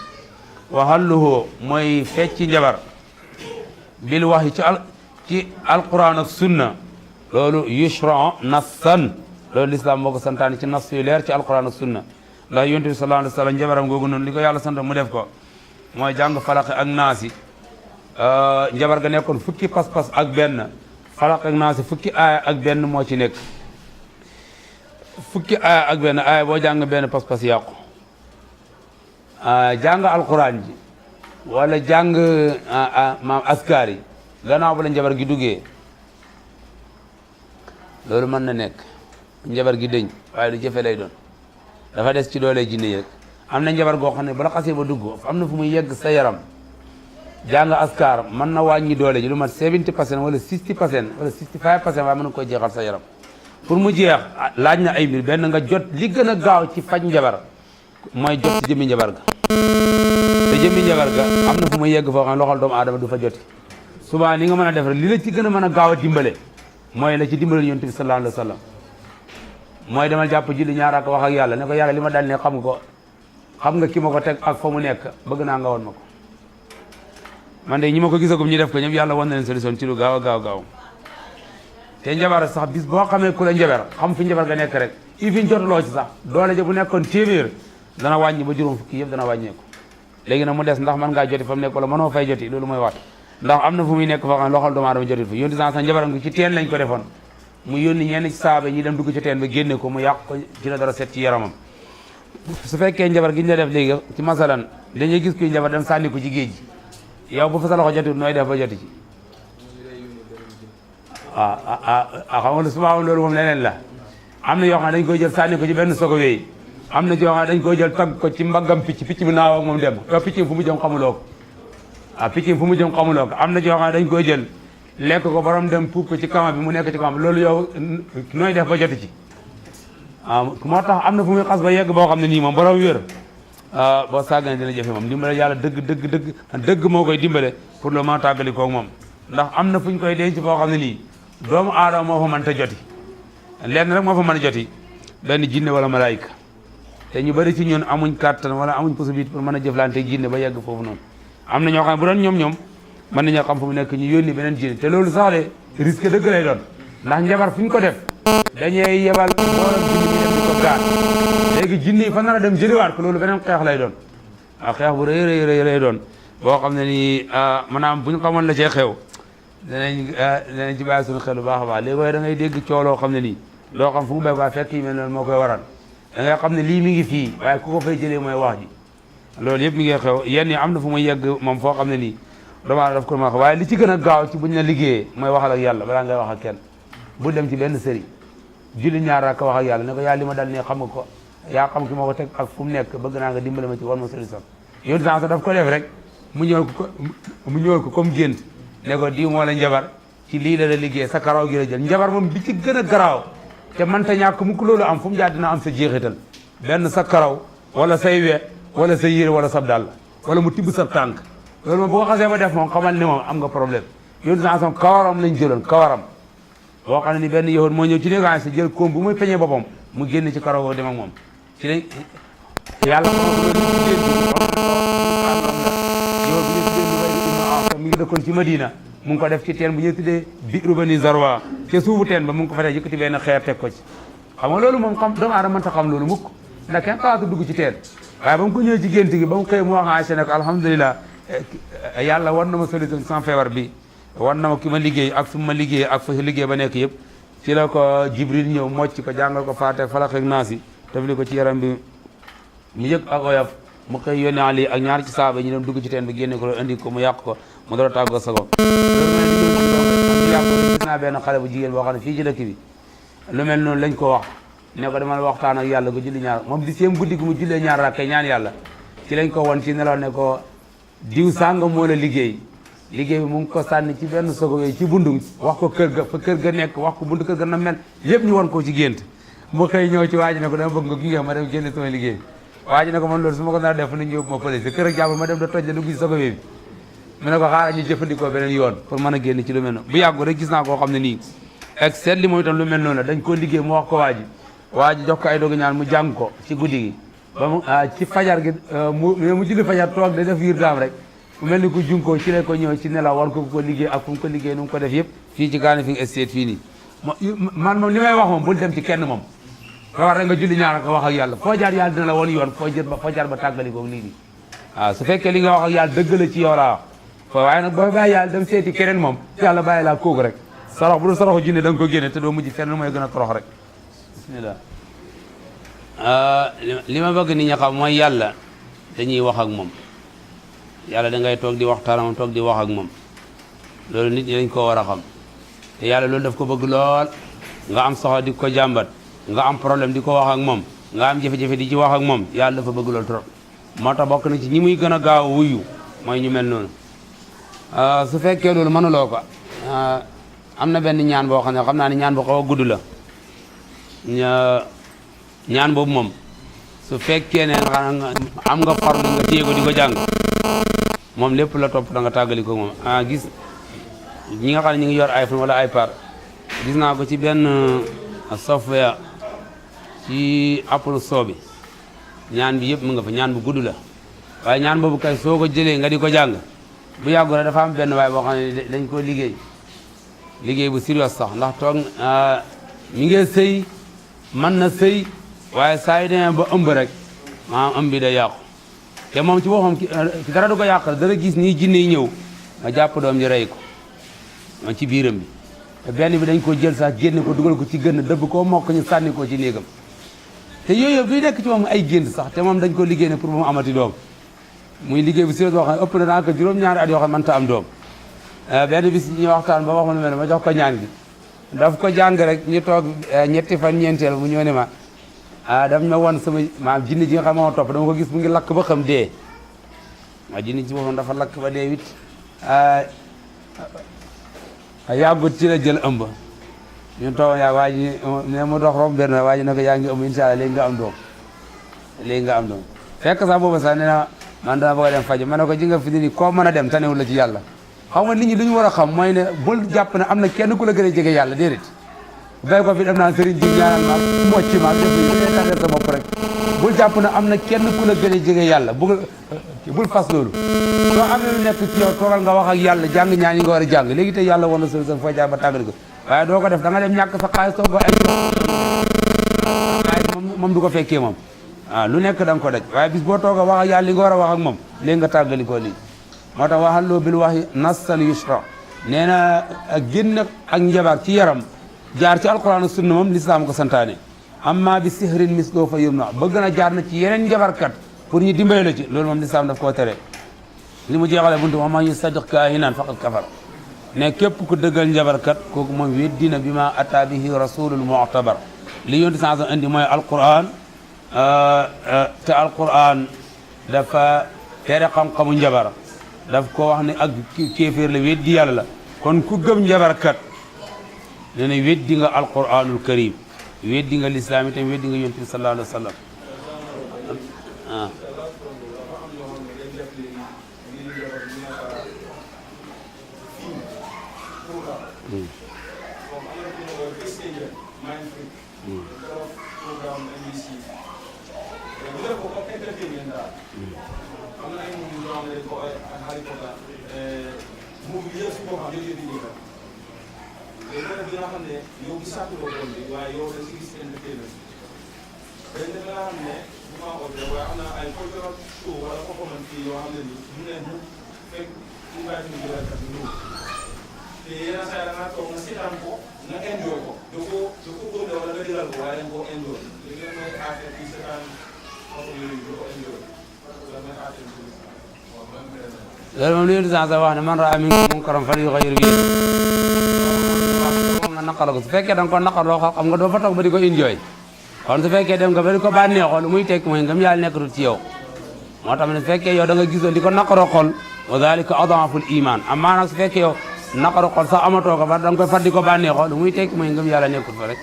wa halluhu mooy fecci njabar bil waxyi ci alquran ak sunna loolu yushra nassan loolu lislaam moo ko santaani ci nas yu leer ci alquran ak sunna ndax yonent bi sallallahu alayhi wa sallam njabaram googu noonu li ko yàlla sant mu def ko mooy jàng falaq ak naasi njabar ga nekkoon fukki pas-pas ak benn falaq ak naasi fukki aaya ak benn moo ci nekk fukki aaya ak benn aaya boo jàng benn pas-pas yàqu jàng alquran ji wala jàng maam askar yi gannaaw ba la njabar gi duggee loolu mën na nekk njabar gi dëñ waaye lu jëfe lay doon dafa des ci doole jinne yi rek am na njabar goo xam ne bala xasee ba dugg am na fu muy yegg sa yaram jàng askar mën na wàññi doole ji lu mat 70% wala 60% wala 65% waaye mën na koy jeexal sa yaram pour mu jeex laaj na ay mbir benn nga jot li gën a gaaw ci faj njabar mooy jot ci jëmmi njabar ga te jëmmi njabar ga am na fu muy yegg foo xam ne loxol doomu aadama du fa joti souvent li nga mën a def rek li la ci gën a mën a gaaw a dimbale mooy la ci dimbale yonent bi sallallahu alayhi wa sallam mooy demal jàpp julli ñaar ak wax ak yàlla ne ko yàlla li ma dal ne xam nga ko xam nga ki ma ko teg ak fa mu nekk bëgg naa nga woon ma ko man de ñi ma ko gisagum ñu def ko ñëpp yàlla wan na leen solution ci lu gaaw a gaaw te njabar sax bis boo xamee ku la njabar xam fi njabar ga nekk rek i fi ñu jotuloo ci sax doole ja bu nekkoon téeméer dana wàññi ba juróom fukki yëpp dana wàññeeku léegi nag mu des ndax mën ngaa joti fa mu nekk wala mënoo fay joti loolu mooy wax ndax am na fu muy nekk foo xam ne loxol doomu aadama jotit fa yónni sax njabaram gi ci teen lañ ko defoon mu yónni ñenn ci saaba ñi dem dugg ci teen ba génne ko mu yàq ko ci la dara set ci yaramam su fekkee njabar gi ñu la def léegi ci masalan dañuy gis kuy njabar dem sànni ko ci géej gi yow bu fa sa loxo jotit nooy def ba joti ci xam nga souvent loolu moom leneen la am na yoo xam ne dañ koy jël sànni ko ci benn sogo wéy am na yoo xam ne dañ koy jël tagg ko ci mbaggam picc bi naaw ak moom dem yow picc fu mu jëm xamuloo ko picc fu mu jëm xamuloo ko am na joo xam ne dañ koy jël lekk ko borom dem puub ci kama bi mu nekk ci kama bi loolu yow nooy def ba joti ci moo tax am na fu muy xas ba yegg boo xam ne nii moom borom wér boo sàggane dina jafe moom dimbale yàlla dëgg moo koy dimbale pour le moment tàggali koog moom ndax am na fu ñu koy denc boo xam ne nii doomu aadama moo fa mën ta joti lenn rek moo fa mën a joti benn jinne wala malaayika te ñu bëri ci ñun amuñ kàttan wala amuñ possibilité pour mën a jëflante jinne ba yegg foofu noonu am na ñoo xam ne bu doon ñoom mën nañoo xam fu mu nekk ñu yónni beneen jinne te loolu sax de risque dëgg lay doon ndax njabar fu ñu ko def dañuy yebal booram jinne bi dem di ko gaar léegi jinne yi fa nar a dem jëliwaat ko loolu beneen xeex lay doon xeex bu rëy lay doon boo xam ne nii maanaam bu ñu xamoon la cee xew danañ ci bàyyi suñu xel bu baax a baax léegi waaye da ngay dégg cooloo xam ne nii loo xam fu mu béy waa fekk yi mel noonu moo koy waral da ngay xam ne lii mi ngi fii waaye ku ko fay jëlee mooy wax ji loolu yëpp mi ngi xew yenn yi am na fu muy yegg moom foo xam ne nii doomaa daf ko ma wax waaye li ci gën a gaaw ci buñ la liggéeyee mooy waxal ak yàlla balaa ngay wax ak kenn bu dem ci benn sëriñ julli ñaar rakk wax ak yàlla ne ko yàlla li ma dal ne xam nga ko yaa xam ki ma ko teg ak fu mu nekk bëgg naa nga dimbale ma ci war ma solution yow dinaa sax daf ko def rek mu ñëwal ko comme gént ne ko diw moo la njabar ci lii la liggéey sa karaw gi la jël njabar moom bi ci gën a garaaw te mënta ñàkk mukk loolu am fu mu jaar dina am sa jeexital benn sa karaw wala say we wala sa yére wala sab dàll wala mu tibb sa tànk loolu moom bu ko xasee ba def moom xamal ni moom am nga problème yow dinaa sax kawaram lañ jëloon kawaram boo xam ne ni benn yowoon moo ñëw ci négaan sa jël koom bu muy peñee boppam mu génn ci karaw dem ak moom ci lañ yàlla mi ngi dëkkoon ci Madina mu ngi ko def ci teen bu ñu tuddee biiru bani Zarwa ca suufu teen ba mu ngi ko fa def yëkkati benn xeer teg ko ci xam nga loolu moom xam doomu aadama mënta xam loolu mukk ndax kenn xalaatu dugg ci teen waaye ba mu ko ñëwee ci gént gi ba mu xëy mu wax Aïcha ne ko alhamdulilah yàlla war na ma solution sans feebar bi war na ma ki ma liggéey ak fu ma liggéey ak fa liggéey ba nekk yëpp ci la ko Jibril ñëw mocc ko jàngal ko Faatiha Falaq ak Naas tafli ko ci yaram bi mu yëg ak oyof mu xëy yónnee Ali ak ñaar ci saaba ñu dem dugg ci teen bi génne ko indi ko mu yàq ko mu door a tàggoo sago gis naa benn xale bu jigéen boo xam ne fii ci dëkk bi lu mel noonu lañ ko wax ne ko demal waxtaan ak yàlla ko julli ñaar moom di seen guddi gi mu jullee ñaar rakkee ñaan yàlla ci lañ ko won ci nelaw ne ko diw sànga moo la liggéey bi mu ngi ko sànni ci benn sogo yooyu ci bundum wax ko kër ga fa kër ga nekk wax ko buntu kër ga na mel yëpp ñu won ko ci gént mu xëy ñëw ci waa ji ne ko dama bëgg nga gunge ma dem génne sama liggéey waa ji ne ko man loolu su ma ko nar a def nit ñi yóbbu ma police kër ak jàmbur ma dem da toj la dugg ci sogo bi mu ne ko xaaral ñu jëfandikoo beneen yoon pour mën a génn ci lu mel noonu bu yàggu rek gis naa koo xam ne nii ak seet li mooy itam lu mel noonu la dañ koo liggéey mu wax ko waa ji jox ko ay dogu ñaan mu jàng ko ci guddi gi ba mu ci fajar gi mu julli fajar toog da def yir daam rek mu mel ni ku junkoo ci lay ko ñëw ci nelaw war ko liggéey ak fu mu ko liggéey nu mu ko def yëpp fii ci gaane fi estate fii nii man moom li may wax moom bul dem ci kenn moom nga war rek nga julli ñaar ko wax ak yàlla foo jaar yàlla dina la woon yoon foo jaar ba tàggali koog lii nii waaw su fekkee li nga wax ak yàlla dëgg la ci yow laa wax waaye nag boo bàyyi yàlla dem seeti keneen moom yàlla bàyyi laa kooku rek sarax bu dul saraxu jinne da nga ko génne te doo mujj fenn mooy gën a torox rek bismillah li ma bëgg nit ñi xam mooy yàlla dañuy wax ak moom yàlla da ngay toog di waxtaan moom toog di wax ak moom loolu nit ñi dañ koo war a xam te yàlla loolu daf ko bëgg lool nga am soxla di ko jàmbat nga am problème di ko wax ak moom nga am jafe-jafe di ci wax ak moom yàlla dafa bëgg loolu trop moo tax bokk na ci ñi muy gën a gaaw wuyu mooy ñu mel noonu su fekkee loolu mënuloo ko am na benn ñaan boo xam ne xam naa ne ñaan bu xaw a gudd la ñaan boobu moom su fekkee ne am nga forme nga téye ko di ko jàng moom lépp la topp da nga tàggali ko moom gis ñi nga xam ne ñu ngi yor iPhone wala iPad gis naa ko ci benn software ci Apple Store bi ñaan bi yëpp mu nga fa ñaan bu gudd la waaye ñaan boobu kay soo ko jëlee nga di ko jàng bu yàggu rek dafa am benn waay boo xam ne dañ ko liggéey bu sérieux sax ndax toog mi ngi sëy mën na sëy waaye saa yu demee ba ëmb rek maanaam ëmb bi day yàqu te moom ci boppam ki dara du ko yàqal dara gis nii jinne yi ñëw nga jàpp doom ji rey ko moom ci biiram bi te benn bi dañ ko jël sax génne ko dugal ko ci gën dëbb koo mokk ñu sànni ko ci néegam te yooyu yëpp duy nekk ci moom ay gént sax te moom dañ ko liggéey ne pour mu amati doom muy liggéey bu sérieux boo xam ne ëpp na daanaka juróom-ñaari at yoo xam ne mënta am doom benn bis ñu waxtaan ba wax ma lu mel ne ma jox ko ñaan gi daf ko jàng rek ñu toog ñetti fan ñeenteel mu ñëw ne ma daf ma won sama maam jinne ji nga xam moo topp dama ko gis mu ngi lakk ba xam dee jinne ji boppam dafa lakk ba dee wit yàggut ci la jël ëmb ñun toog yaa waa ji ne mu dox romb benn waa ji ne ko yaa ngi ëmb incha allah léegi nga am doom léegi nga am doom fekk sax boobu sax nee na man dama bëgg a dem faj ma ne ko ji nga fi ni koo mën a dem tanewul la ci yàlla xam nga nit ñi lu ñu war a xam mooy ne bul jàpp ne am na kenn ku la gën a jege yàlla déedéet bay ko fi dem naan sëriñ ji ñaanal ma mocc ma def yi sa bopp rek bul jàpp ne am na kenn ku la gën a jege yàlla bul fas loolu soo amee lu nekk ci yow toogal nga wax ak yàlla jàng ñaan yi nga war a jàng léegi tey yàlla woon na solution foo jaar ba tàggali ko waaye doo ko def da nga dem ñàkk sa xaalis toog ba moom du ko fekkee moom waaw lu nekk da nga ko daj waaye bis boo toog a wax ak yàlla li nga war a wax ak moom léegi nga tàggali ko lii moo tax waxal loo bil waxi nassan yushra nee na génn ak njabar ci yaram jaar ci alquran ak sunna moom lislaam ko santaane amma bi sihrin misloo fa yum na bëgg na jaar na ci yeneen njabarkat pour ñu dimbale la ci loolu moom lislaam daf koo tere li mu jeexale buntu moom ñu sadiq kaahinan faqad kafar ne képp ku dëggal njabarkat kooku moom weddina bi ma ata bihi rasulul mu'tabar li yonti sans indi mooy alquran te alquran dafa tere xam-xamu njabar daf ko wax ne ak kéeféer la weddi yàlla la kon ku gëm njabarkat nee na weddi nga alquranul karim weddi nga lislaam itam weddi nga yonent bi sallallahu alayhi wa sallam nga xam ne yow gisaatuloo boon bi waaye yow da si gis entertainment dañ def nga xam ne bu ma oote waaye am na ay cultural show wala performance fii yoo xam ne nii mu ne mu fekk invité ñu jëlalkat bi ñëw te yenn saa yi da ngaa toog nga seetaan ko nga enjoy ko da ko góob wala nga jëlal ko waaye da nga koo enjoy li ngeen mooy affaire bi seetaan oto yooyu da ko enjoy la mooy affaire bi loolu moom li ñu sax wax ne man raa minkum munkaran falyughayyirhu bi nga naqar ko su fekkee da nga ko naqarloo xam nga doo fa toog ba di ko enjoy kon su fekkee dem nga ba di ko bànneexoo lu muy tekki mooy ngëm yàlla nekkatul ci yow moo tax ne su fekkee yow da nga gisoon di ko naqaroo xol wa dalika adaful iman amaa nag su fekkee yow naqaru xol sax amatoo ko ba da nga koy far di ko bànneexoo lu muy tekki mooy ngëm yàlla nekkul fa rek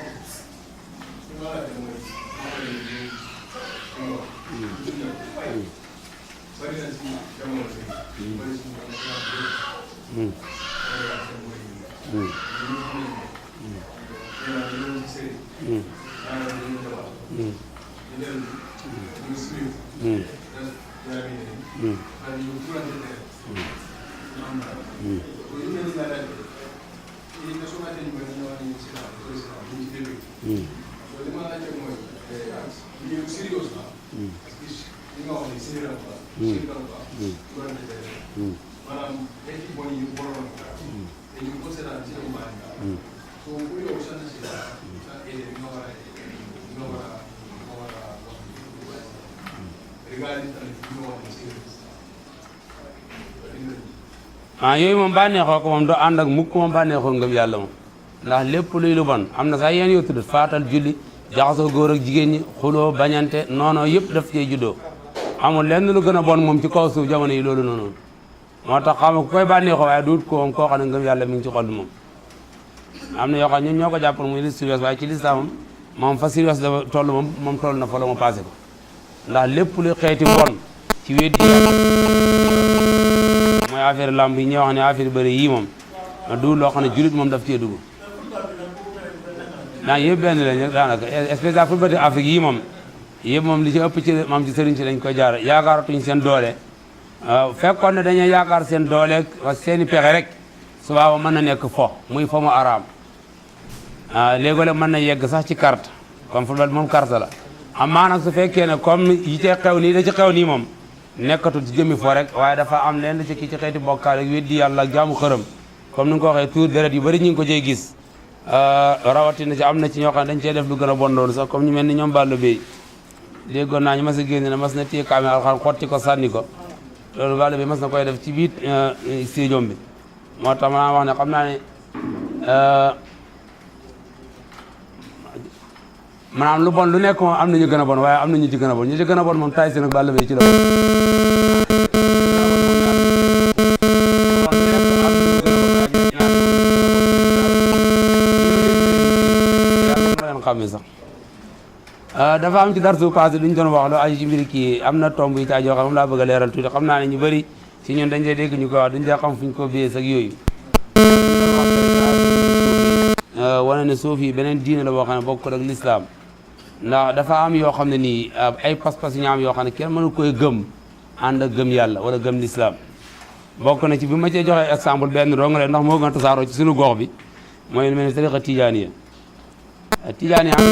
yooyu moom bànneexoo ko moom doo ànd ak mukk moom bànneexoo ngëm yàlla moom ndax lépp luy lu bon am na sax yéen yoo tudd faatal julli jaxasoo góor ak jigéen ñi xuloo bañante noonoo yëpp daf cee juddoo amul lenn lu gën a bon moom ci kaw suuf jamono yi loolu noonu moo tax xam nga ku koy bànneexoo waaye duut ko moom koo xam ne ngëm yàlla mi ngi ci xol moom am na yoo xam ñun ñoo ko jàppal muy li sérieux waaye ci lislaam moom fa sérieux la toll moom toll na fa la mu passé ko ndax lépp lu xeeti bon ci weddi mooy affaire lamb yi ñuy wax ne affaire bëri yii moom du loo xam ne julit moom daf cee dugg naa yëpp benn lañ daanaka spécial football Afrique yii moom yëpp moom li ci ëpp ci moom ci sëriñ si lañ koy jaar yaakaaratuñ seen doole fekkoon ne dañuy yaakaar seen doole wa seeni pexe rek subaaba mën na nekk fo muy fo mu araam léegi-léeg mën na yegg sax ci carte comme football moom carte la amaa nag su fekkee ne comme yi cee xew nii da ci xew nii moom nekkatul ci jëmmi fo rek waaye dafa am leen ci kii ci xeeti bokkaale ak weddi yàlla ak jaamu xërëm comme ni nga ko waxee tuur deret yu bëri ñu ngi ko cee gis rawatina ci am na ci ñoo xam ne dañ cee def lu gën a bon loolu sax comme ñu mel ni ñoom Balla Beye déggoon naa ñu mas a génne ne mas na téye kaamel alxuraan xotti ko sànni ko loolu Balla Beye mas na koy def ci biir stadium bi moo tax ma wax ne xam naa ne maanaam lu bon lu nekk moom am na ñu gën a bon waaye am na ñu ci gën a bon ñu ci gën a bon moom Tyson ak Balla Beye ci la dafa am ci darsu passé duñ doon wax lu aju ci mbiri kii am na tomb yi caaj yoo xam moom laa bëgg a leeral tuuti xam naa ne ñu bëri si ñun dañ lay dégg ñu ko wax duñ dee xam fuñ ko bées ak yooyu wane ne suuf yi beneen diine la boo xam ne bokkul ak l'islam ndax dafa am yoo xam ne nii ay pas-pas yu ñu am yoo xam ne kenn mënu koy gëm ànd ak gëm yàlla wala gëm l'islam bokk na ci bi ma cee joxee exemple benn dong la ndax moo gën a tasaaroo ci suñu gox bi mooy lu mel ne tariqa tijaaniya tijaaniya am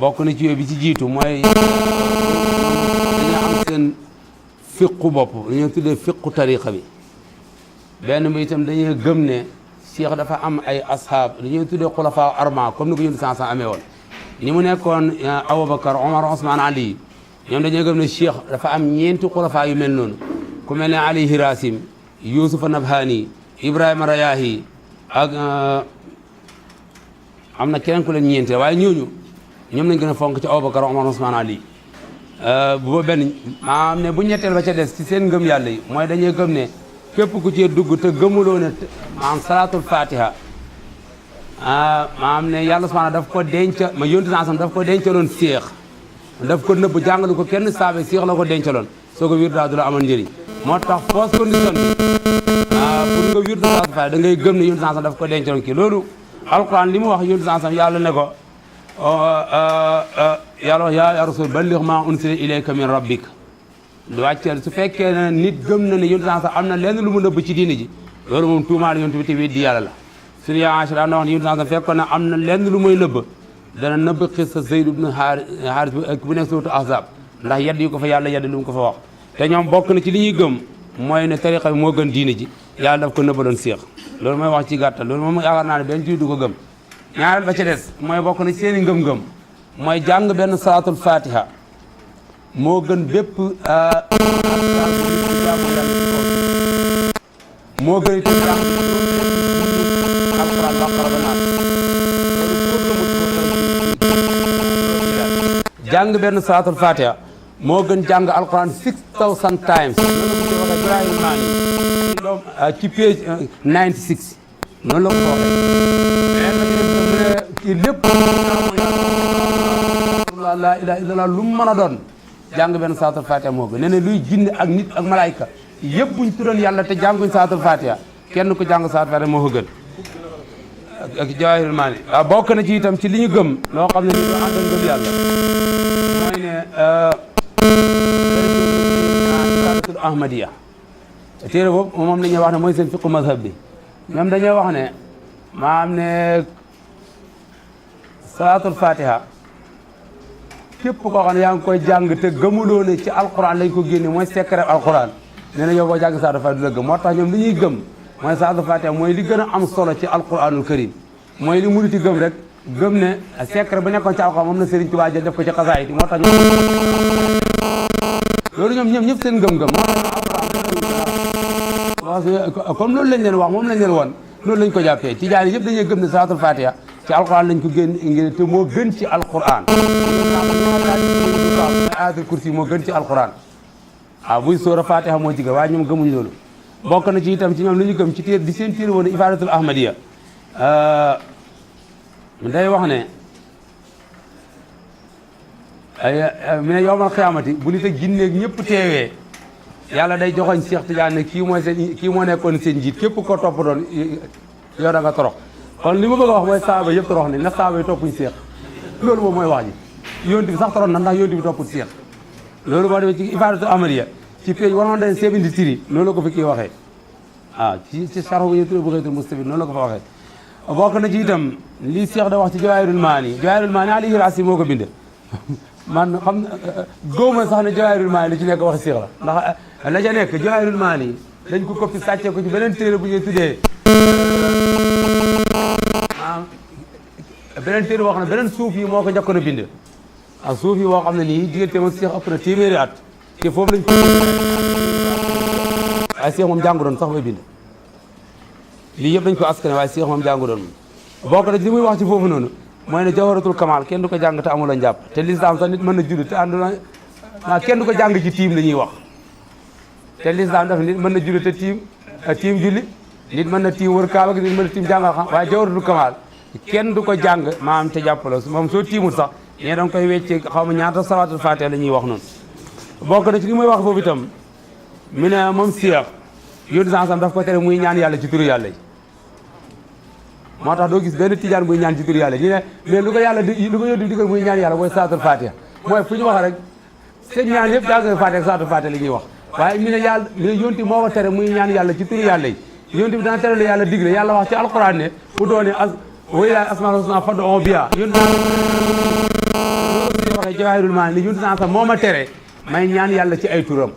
bokk na ci yooyu bi ci jiitu mooy dañu am seen fiqu bopp dañoo tuddee fiqu tariqa bi benn bi itam dañuy gëm ne cheikh dafa am ay ashab dañuy tuddee xulafa arma comme ni ko yónni sansan amee woon ni mu nekkoon Aboubacar Omar Ousmane Ali ñoom dañuy gëm ne cheikh dafa am ñeenti xulafa yu mel noonu ku mel ne Ali Hirasim Yusufa Nabhani Ibrahima Rayahi ak am na keneen ku leen ñeente waaye ñooñu ñoom lañ gën a fonk ci Aboubacar Omar Ousmane Ali bu benn maanaam ne bu ñetteel ba ca des ci seen ngëm yàlla yi mooy dañuy gëm ne képp ku ci dugg te gëmuloo ne maanaam salaatul fatiha maanaam ne yàlla subhanahu daf ko denca ma yónti naa sam daf ko dencaloon seex daf ko nëbb jàngalu ko kenn saabe seex la ko dencaloon soo ko wir daa du la amal njëriñ moo tax fausse condition bi pour nga wir salaatul fatiha da ngay gëm ne yónti naa sam daf ko dencaloon kii loolu alquran li mu wax yónti naa sam yàlla ne ko yàlla wax yaa rasul balligh ma unsila ilayka min rabbik lu wàcceel su fekkee ne nit gëm na ne yonent sax am na lenn lu mu nëbb ci diine ji loolu moom tuumaal yonent bi te weddi yàlla la suñu yaa Aïcha daan na wax ne yonent sax fekkoon ne am na lenn lu muy nëbb dana nëbb xissa Zayd ibn Haaris bu nekk suuratu Ahzab ndax yedd yu ko fa yàlla yedd lu mu ko fa wax te ñoom bokk na ci li ñuy gëm mooy ne tariqa bi moo gën diine ji yàlla daf ko nëbbaloon seex loolu mooy wax ci gàttal loolu moom yaakaar naa ne benn ci du ko gëm ñaareel ba ca des mooy bokk na ci seen i ngëm-ngëm mooy jàng benn salaatul fatiha moo gën bépp moo gën itam alquran baqara ba naat jàng benn salaatul fatiha moo gën jàng alquran 6000 times ci page 96 noonu la ko waxee ci lépp la ilaha illallah lu mu mën a doon jàng benn salaatul fatiha moo gën nee na luy jinne ak nit ak malaayka yëpp buñ tuddoon yàlla te jànguñ salaatul fatiha kenn ku jàng salaatul fatiha moo ko gën ak jawaahirul maani waaw bokk na ci itam ci li ñu gëm loo xam ne ni do àndan gëm yàlla mooy ne tariqatul ahmadiya téere boobu moom la ñuy wax ne mooy seen fiqu mazhab bi ñoom dañoo wax ne maam ne salaatul fatiha képp koo xam ne yaa ngi koy jàng te gëmuloo ne ci alquran lañ ko génne mooy secret alquran nee na yow boo jàng salaatul fatiha du la gëm moo tax ñoom li ñuy gëm mooy salaatul fatiha mooy li gën a am solo ci alquranul karim mooy li murit yi gëm rek gëm ne secret ba nekkoon ci alquran moom na Serigne Touba jël def ko ci xasaayit yi moo tax ñoom loolu ñoom ñëpp seen gëm-gëm moo tax comme loolu lañ leen wax moom lañ leen woon loolu lañ ko jàppee tijaan yi yëpp dañuy gëm ne salaatul fatiha ci alquran lañ ko génn ngir te moo gën ci alquran ayatul kursi moo gën ci alquran waaw buy sóora fatiha moo ci gën waaye ñoom gëmuñ loolu bokk na ci itam ci ñoom li ñu gëm ci téer di seen téere woon ifadatul ahmadiya day wax ne mi ne yowmal xiyaamati bu nit ak jinneeg ñëpp teewee yàlla day joxoñ Cheikh Tidiane ne kii moo nekkoon seen njiit képp ko topp doon yow da nga torox kon li ma bëgg a wax mooy saaba yëpp torox ne na saaba yi toppuñ Cheikh loolu moom mooy wax ji yonent bi sax torox na ndax yonent bi toppul Cheikh loolu boo demee ci ifadatul ahmadiya ci page 173 loolu la ko fi kii waxee waaw ci sarx bu ñu tuddee bu xëytul mustabid noonu la ko fa waxee bokk na ci itam li Cheikh da wax ci jawaahirul maani Ali Hirasim moo ko binde man xam góoma sax ne jawaahirul maani li ci nekk waxi Cheikh la ndax la ca nekk jawaahirul maani dañ ko coppi sàccee ko ci beneen téere bu ñuy tuddee beneen téere boo xam ne beneen suuf yi moo ko njëkkoon a bind ak suuf yi boo xam ne nii diggante ma Cheikh ëpp na téeméeri at te foofu lañ ko waaye Cheikh moom jàngu doon sax bay bind lii yëpp dañ ko askane waaye Cheikh moom jàngu doon bokk na li muy wax ci foofu noonu mooy ne jawharatul kamal kenn du ko jàng te amul a njàpp te lislaam sax nit mën na julli te ànduna kenn du ko jàng ci tiim la ñuy wax te lislaam dafa nit mën na julli te tiim julli nit mën na tiim wër kaaba gi nit mën na tiim jàngal xam waaye jawharatul kamal kenn du ko jàng maanaam te jàppaloo moom soo tiimul sax ñee danga koy wecce xaw ma ñaata salaatul faatiha la ñuy wax noonu bokk na ci li muy wax foofu itam mu ne moom Cheikh yónni sansam daf ko tere muy ñaan yàlla ci turu yàlla yi moo tax doo gis benn tijaan buy ñaan ci turu yàlla ñu ne mais lu ko yàlla lu ko yónni digal muy ñaan yàlla mooy salaatul faatiha mooy fu ñu wax rek seen ñaan yëpp jàng faatiha salaatul faatiha li ñuy wax waaye ñu ne yàlla mais yónti moo ko tere muy ñaan yàlla ci turu yàlla yi yónti bi dana tere lu yàlla digle yàlla wax ci alquran ne bu doone wa ilaahi asmaa'ul husnaa fad'uuhu bihaa yónti waxee Jawaahirul Maani ni yónti sax moo ma tere may ñaan yàlla ci ay turam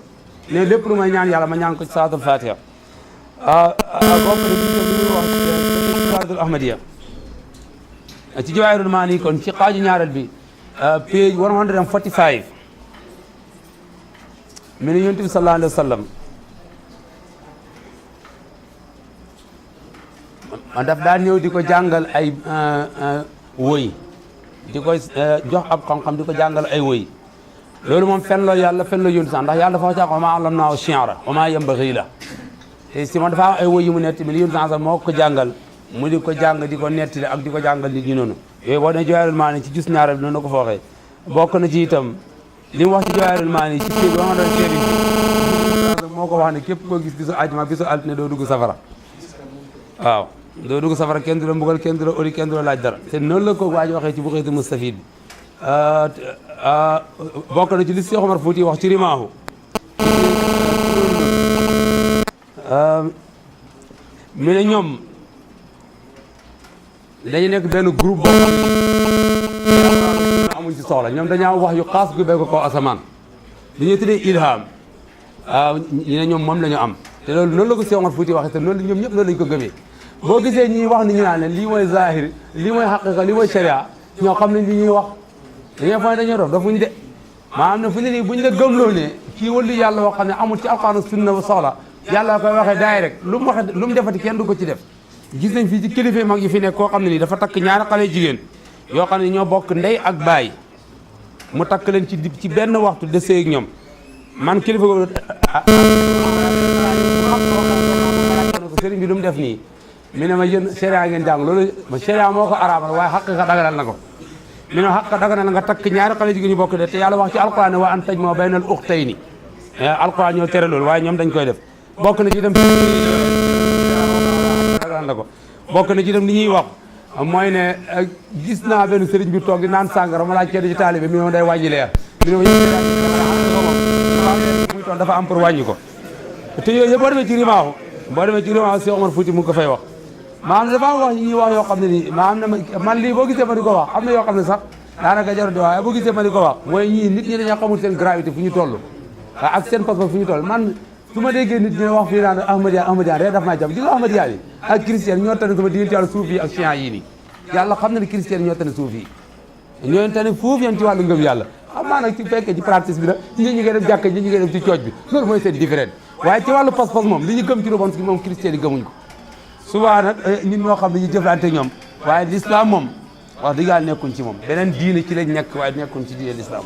ne lépp lu may ñaan yàlla ma ñaan ko ci salaatul faatiha bokk na ci ahmadiya ci Jawaahirul Maani kon ci xaaju ñaareel bi page 145 mi ne yonent bi sallallahu alayhi wa sallam man daf daan ñëw di ko jàngal ay woy di ko jox ab xam-xam di ko jàngal ay woy loolu moom fen la yàlla fen la yonent sax ndax yàlla dafa wax wa maa allamnaahu shi'ra wa maa yanbaghii lahu te si man dafa am ay woy yu mu netti mi yonent sax moo ko jàngal mu di ko jàng di ko nettali ak di ko jàngal nit ñi noonu yooyu boo ne Jawaahirul Maani ci jus ñaareel bi noonu ko fa waxee bokk na ci itam li mu wax ci Jawaahirul Maani ci kii ba ma doon seeri moo ko wax ne képp koo gis bisu àjjuma bisu altine doo dugg safara waaw doo dugg safara kenn du la mbugal kenn du la ori kenn du la laaj dara te noonu la ko waa ji waxee ci Bughyatul Mustafiid bi bokk na ci li Cheikh Omar Fouti wax ci rimaahu mi ne ñoom dañu nekk benn groupe boo amuñ ci soxla ñoom dañaa wax yu xaas gu béy ko asamaan li ñuy tuddee ilham ñu ne ñoom moom la ñu am te loolu noonu la ko Cheikh Omar Fouti waxee te noonu ñoom ñëpp noonu lañu ko gëmee boo gisee ñuy wax ni ñu naan ne lii mooy zahir lii mooy xaqiqa lii mooy sharia ñoo xam nañ li ñuy wax dañuy foog ne dañoo dof dafuñ de maanaam ne fu ne nii buñ la gëmloo ne kii wali yàlla woo xam ne amul ci alquran sunna soxla yàlla koy waxee daay rek lu mu waxee lu mu defati kenn du ko ci def gis nañ fii ci kilifa mag yi fi nekk koo xam ne nii dafa takk ñaari xale jigéen yoo xam ne ñoo bokk ndey ak baay mu takk leen ci benn waxtu de sëy ak ñoom man kilifa ko sëriñ bi lu mu def nii mi ne ma yéen sharia ngeen jàng loolu ma sharia moo ko araamal waaye xaqiqa daganal na ko mi ne xaqiqa daganal nga takk ñaari xale jigéen ñu bokk de te yàlla wax ci alquran ne wa an tajma'u bayna al ukhtayni alquran ñoo tere loolu waaye ñoom dañ koy def bokk na ci dem daganal na ko bokk na ci dem li ñuy wax mooy ne gis naa benn sëriñ bi toog di naan sàngara ma laaj kenn ci taalibe mi ne ma day wàññi leer mi ne muy toon dafa am pour wàññi ko te yooyu yëpp boo demee ci rimaahu Cheikh Omar Fouti mu ngi ko fay wax maanaam dafa am wax yi ñuy wax yoo xam ne nii maanaam man lii boo gisee ma di ko wax am na yoo xam ne sax daanaka jarul di wax boo gisee ma di ko wax mooy ñii nit ñi dañoo xamul seen gravité fu ñu toll ak seen passeport fu ñu toll man su ma déggee nit ñi wax fii naan Ahmadiyya rek daf may jàpp di nga Ahmadiyya yi ak chrétien ñoo tane sama diggante yàlla suuf yi ak chiites yi nii yàlla xam na ne chrétien ñoo tane suuf yi ñoo tane fuuf yéen ci wàllu ngëm yàlla xam naa nag ci fekkee ci pratique bi la ñi ngay dem jàkka ñi ngay dem ci cooj bi loolu mooy seen différent waaye ci wàllu pas-pas moom li ñu gëm ci lu bon si moom chrétien yi gëmuñ ko souvent nag ñun ñoo xam ne ñu jëflante ñoom waaye l'islam moom wax dëgg yàlla nekkuñ ci moom beneen diine ci lañ nekk waaye nekkuñ ci diine l'islam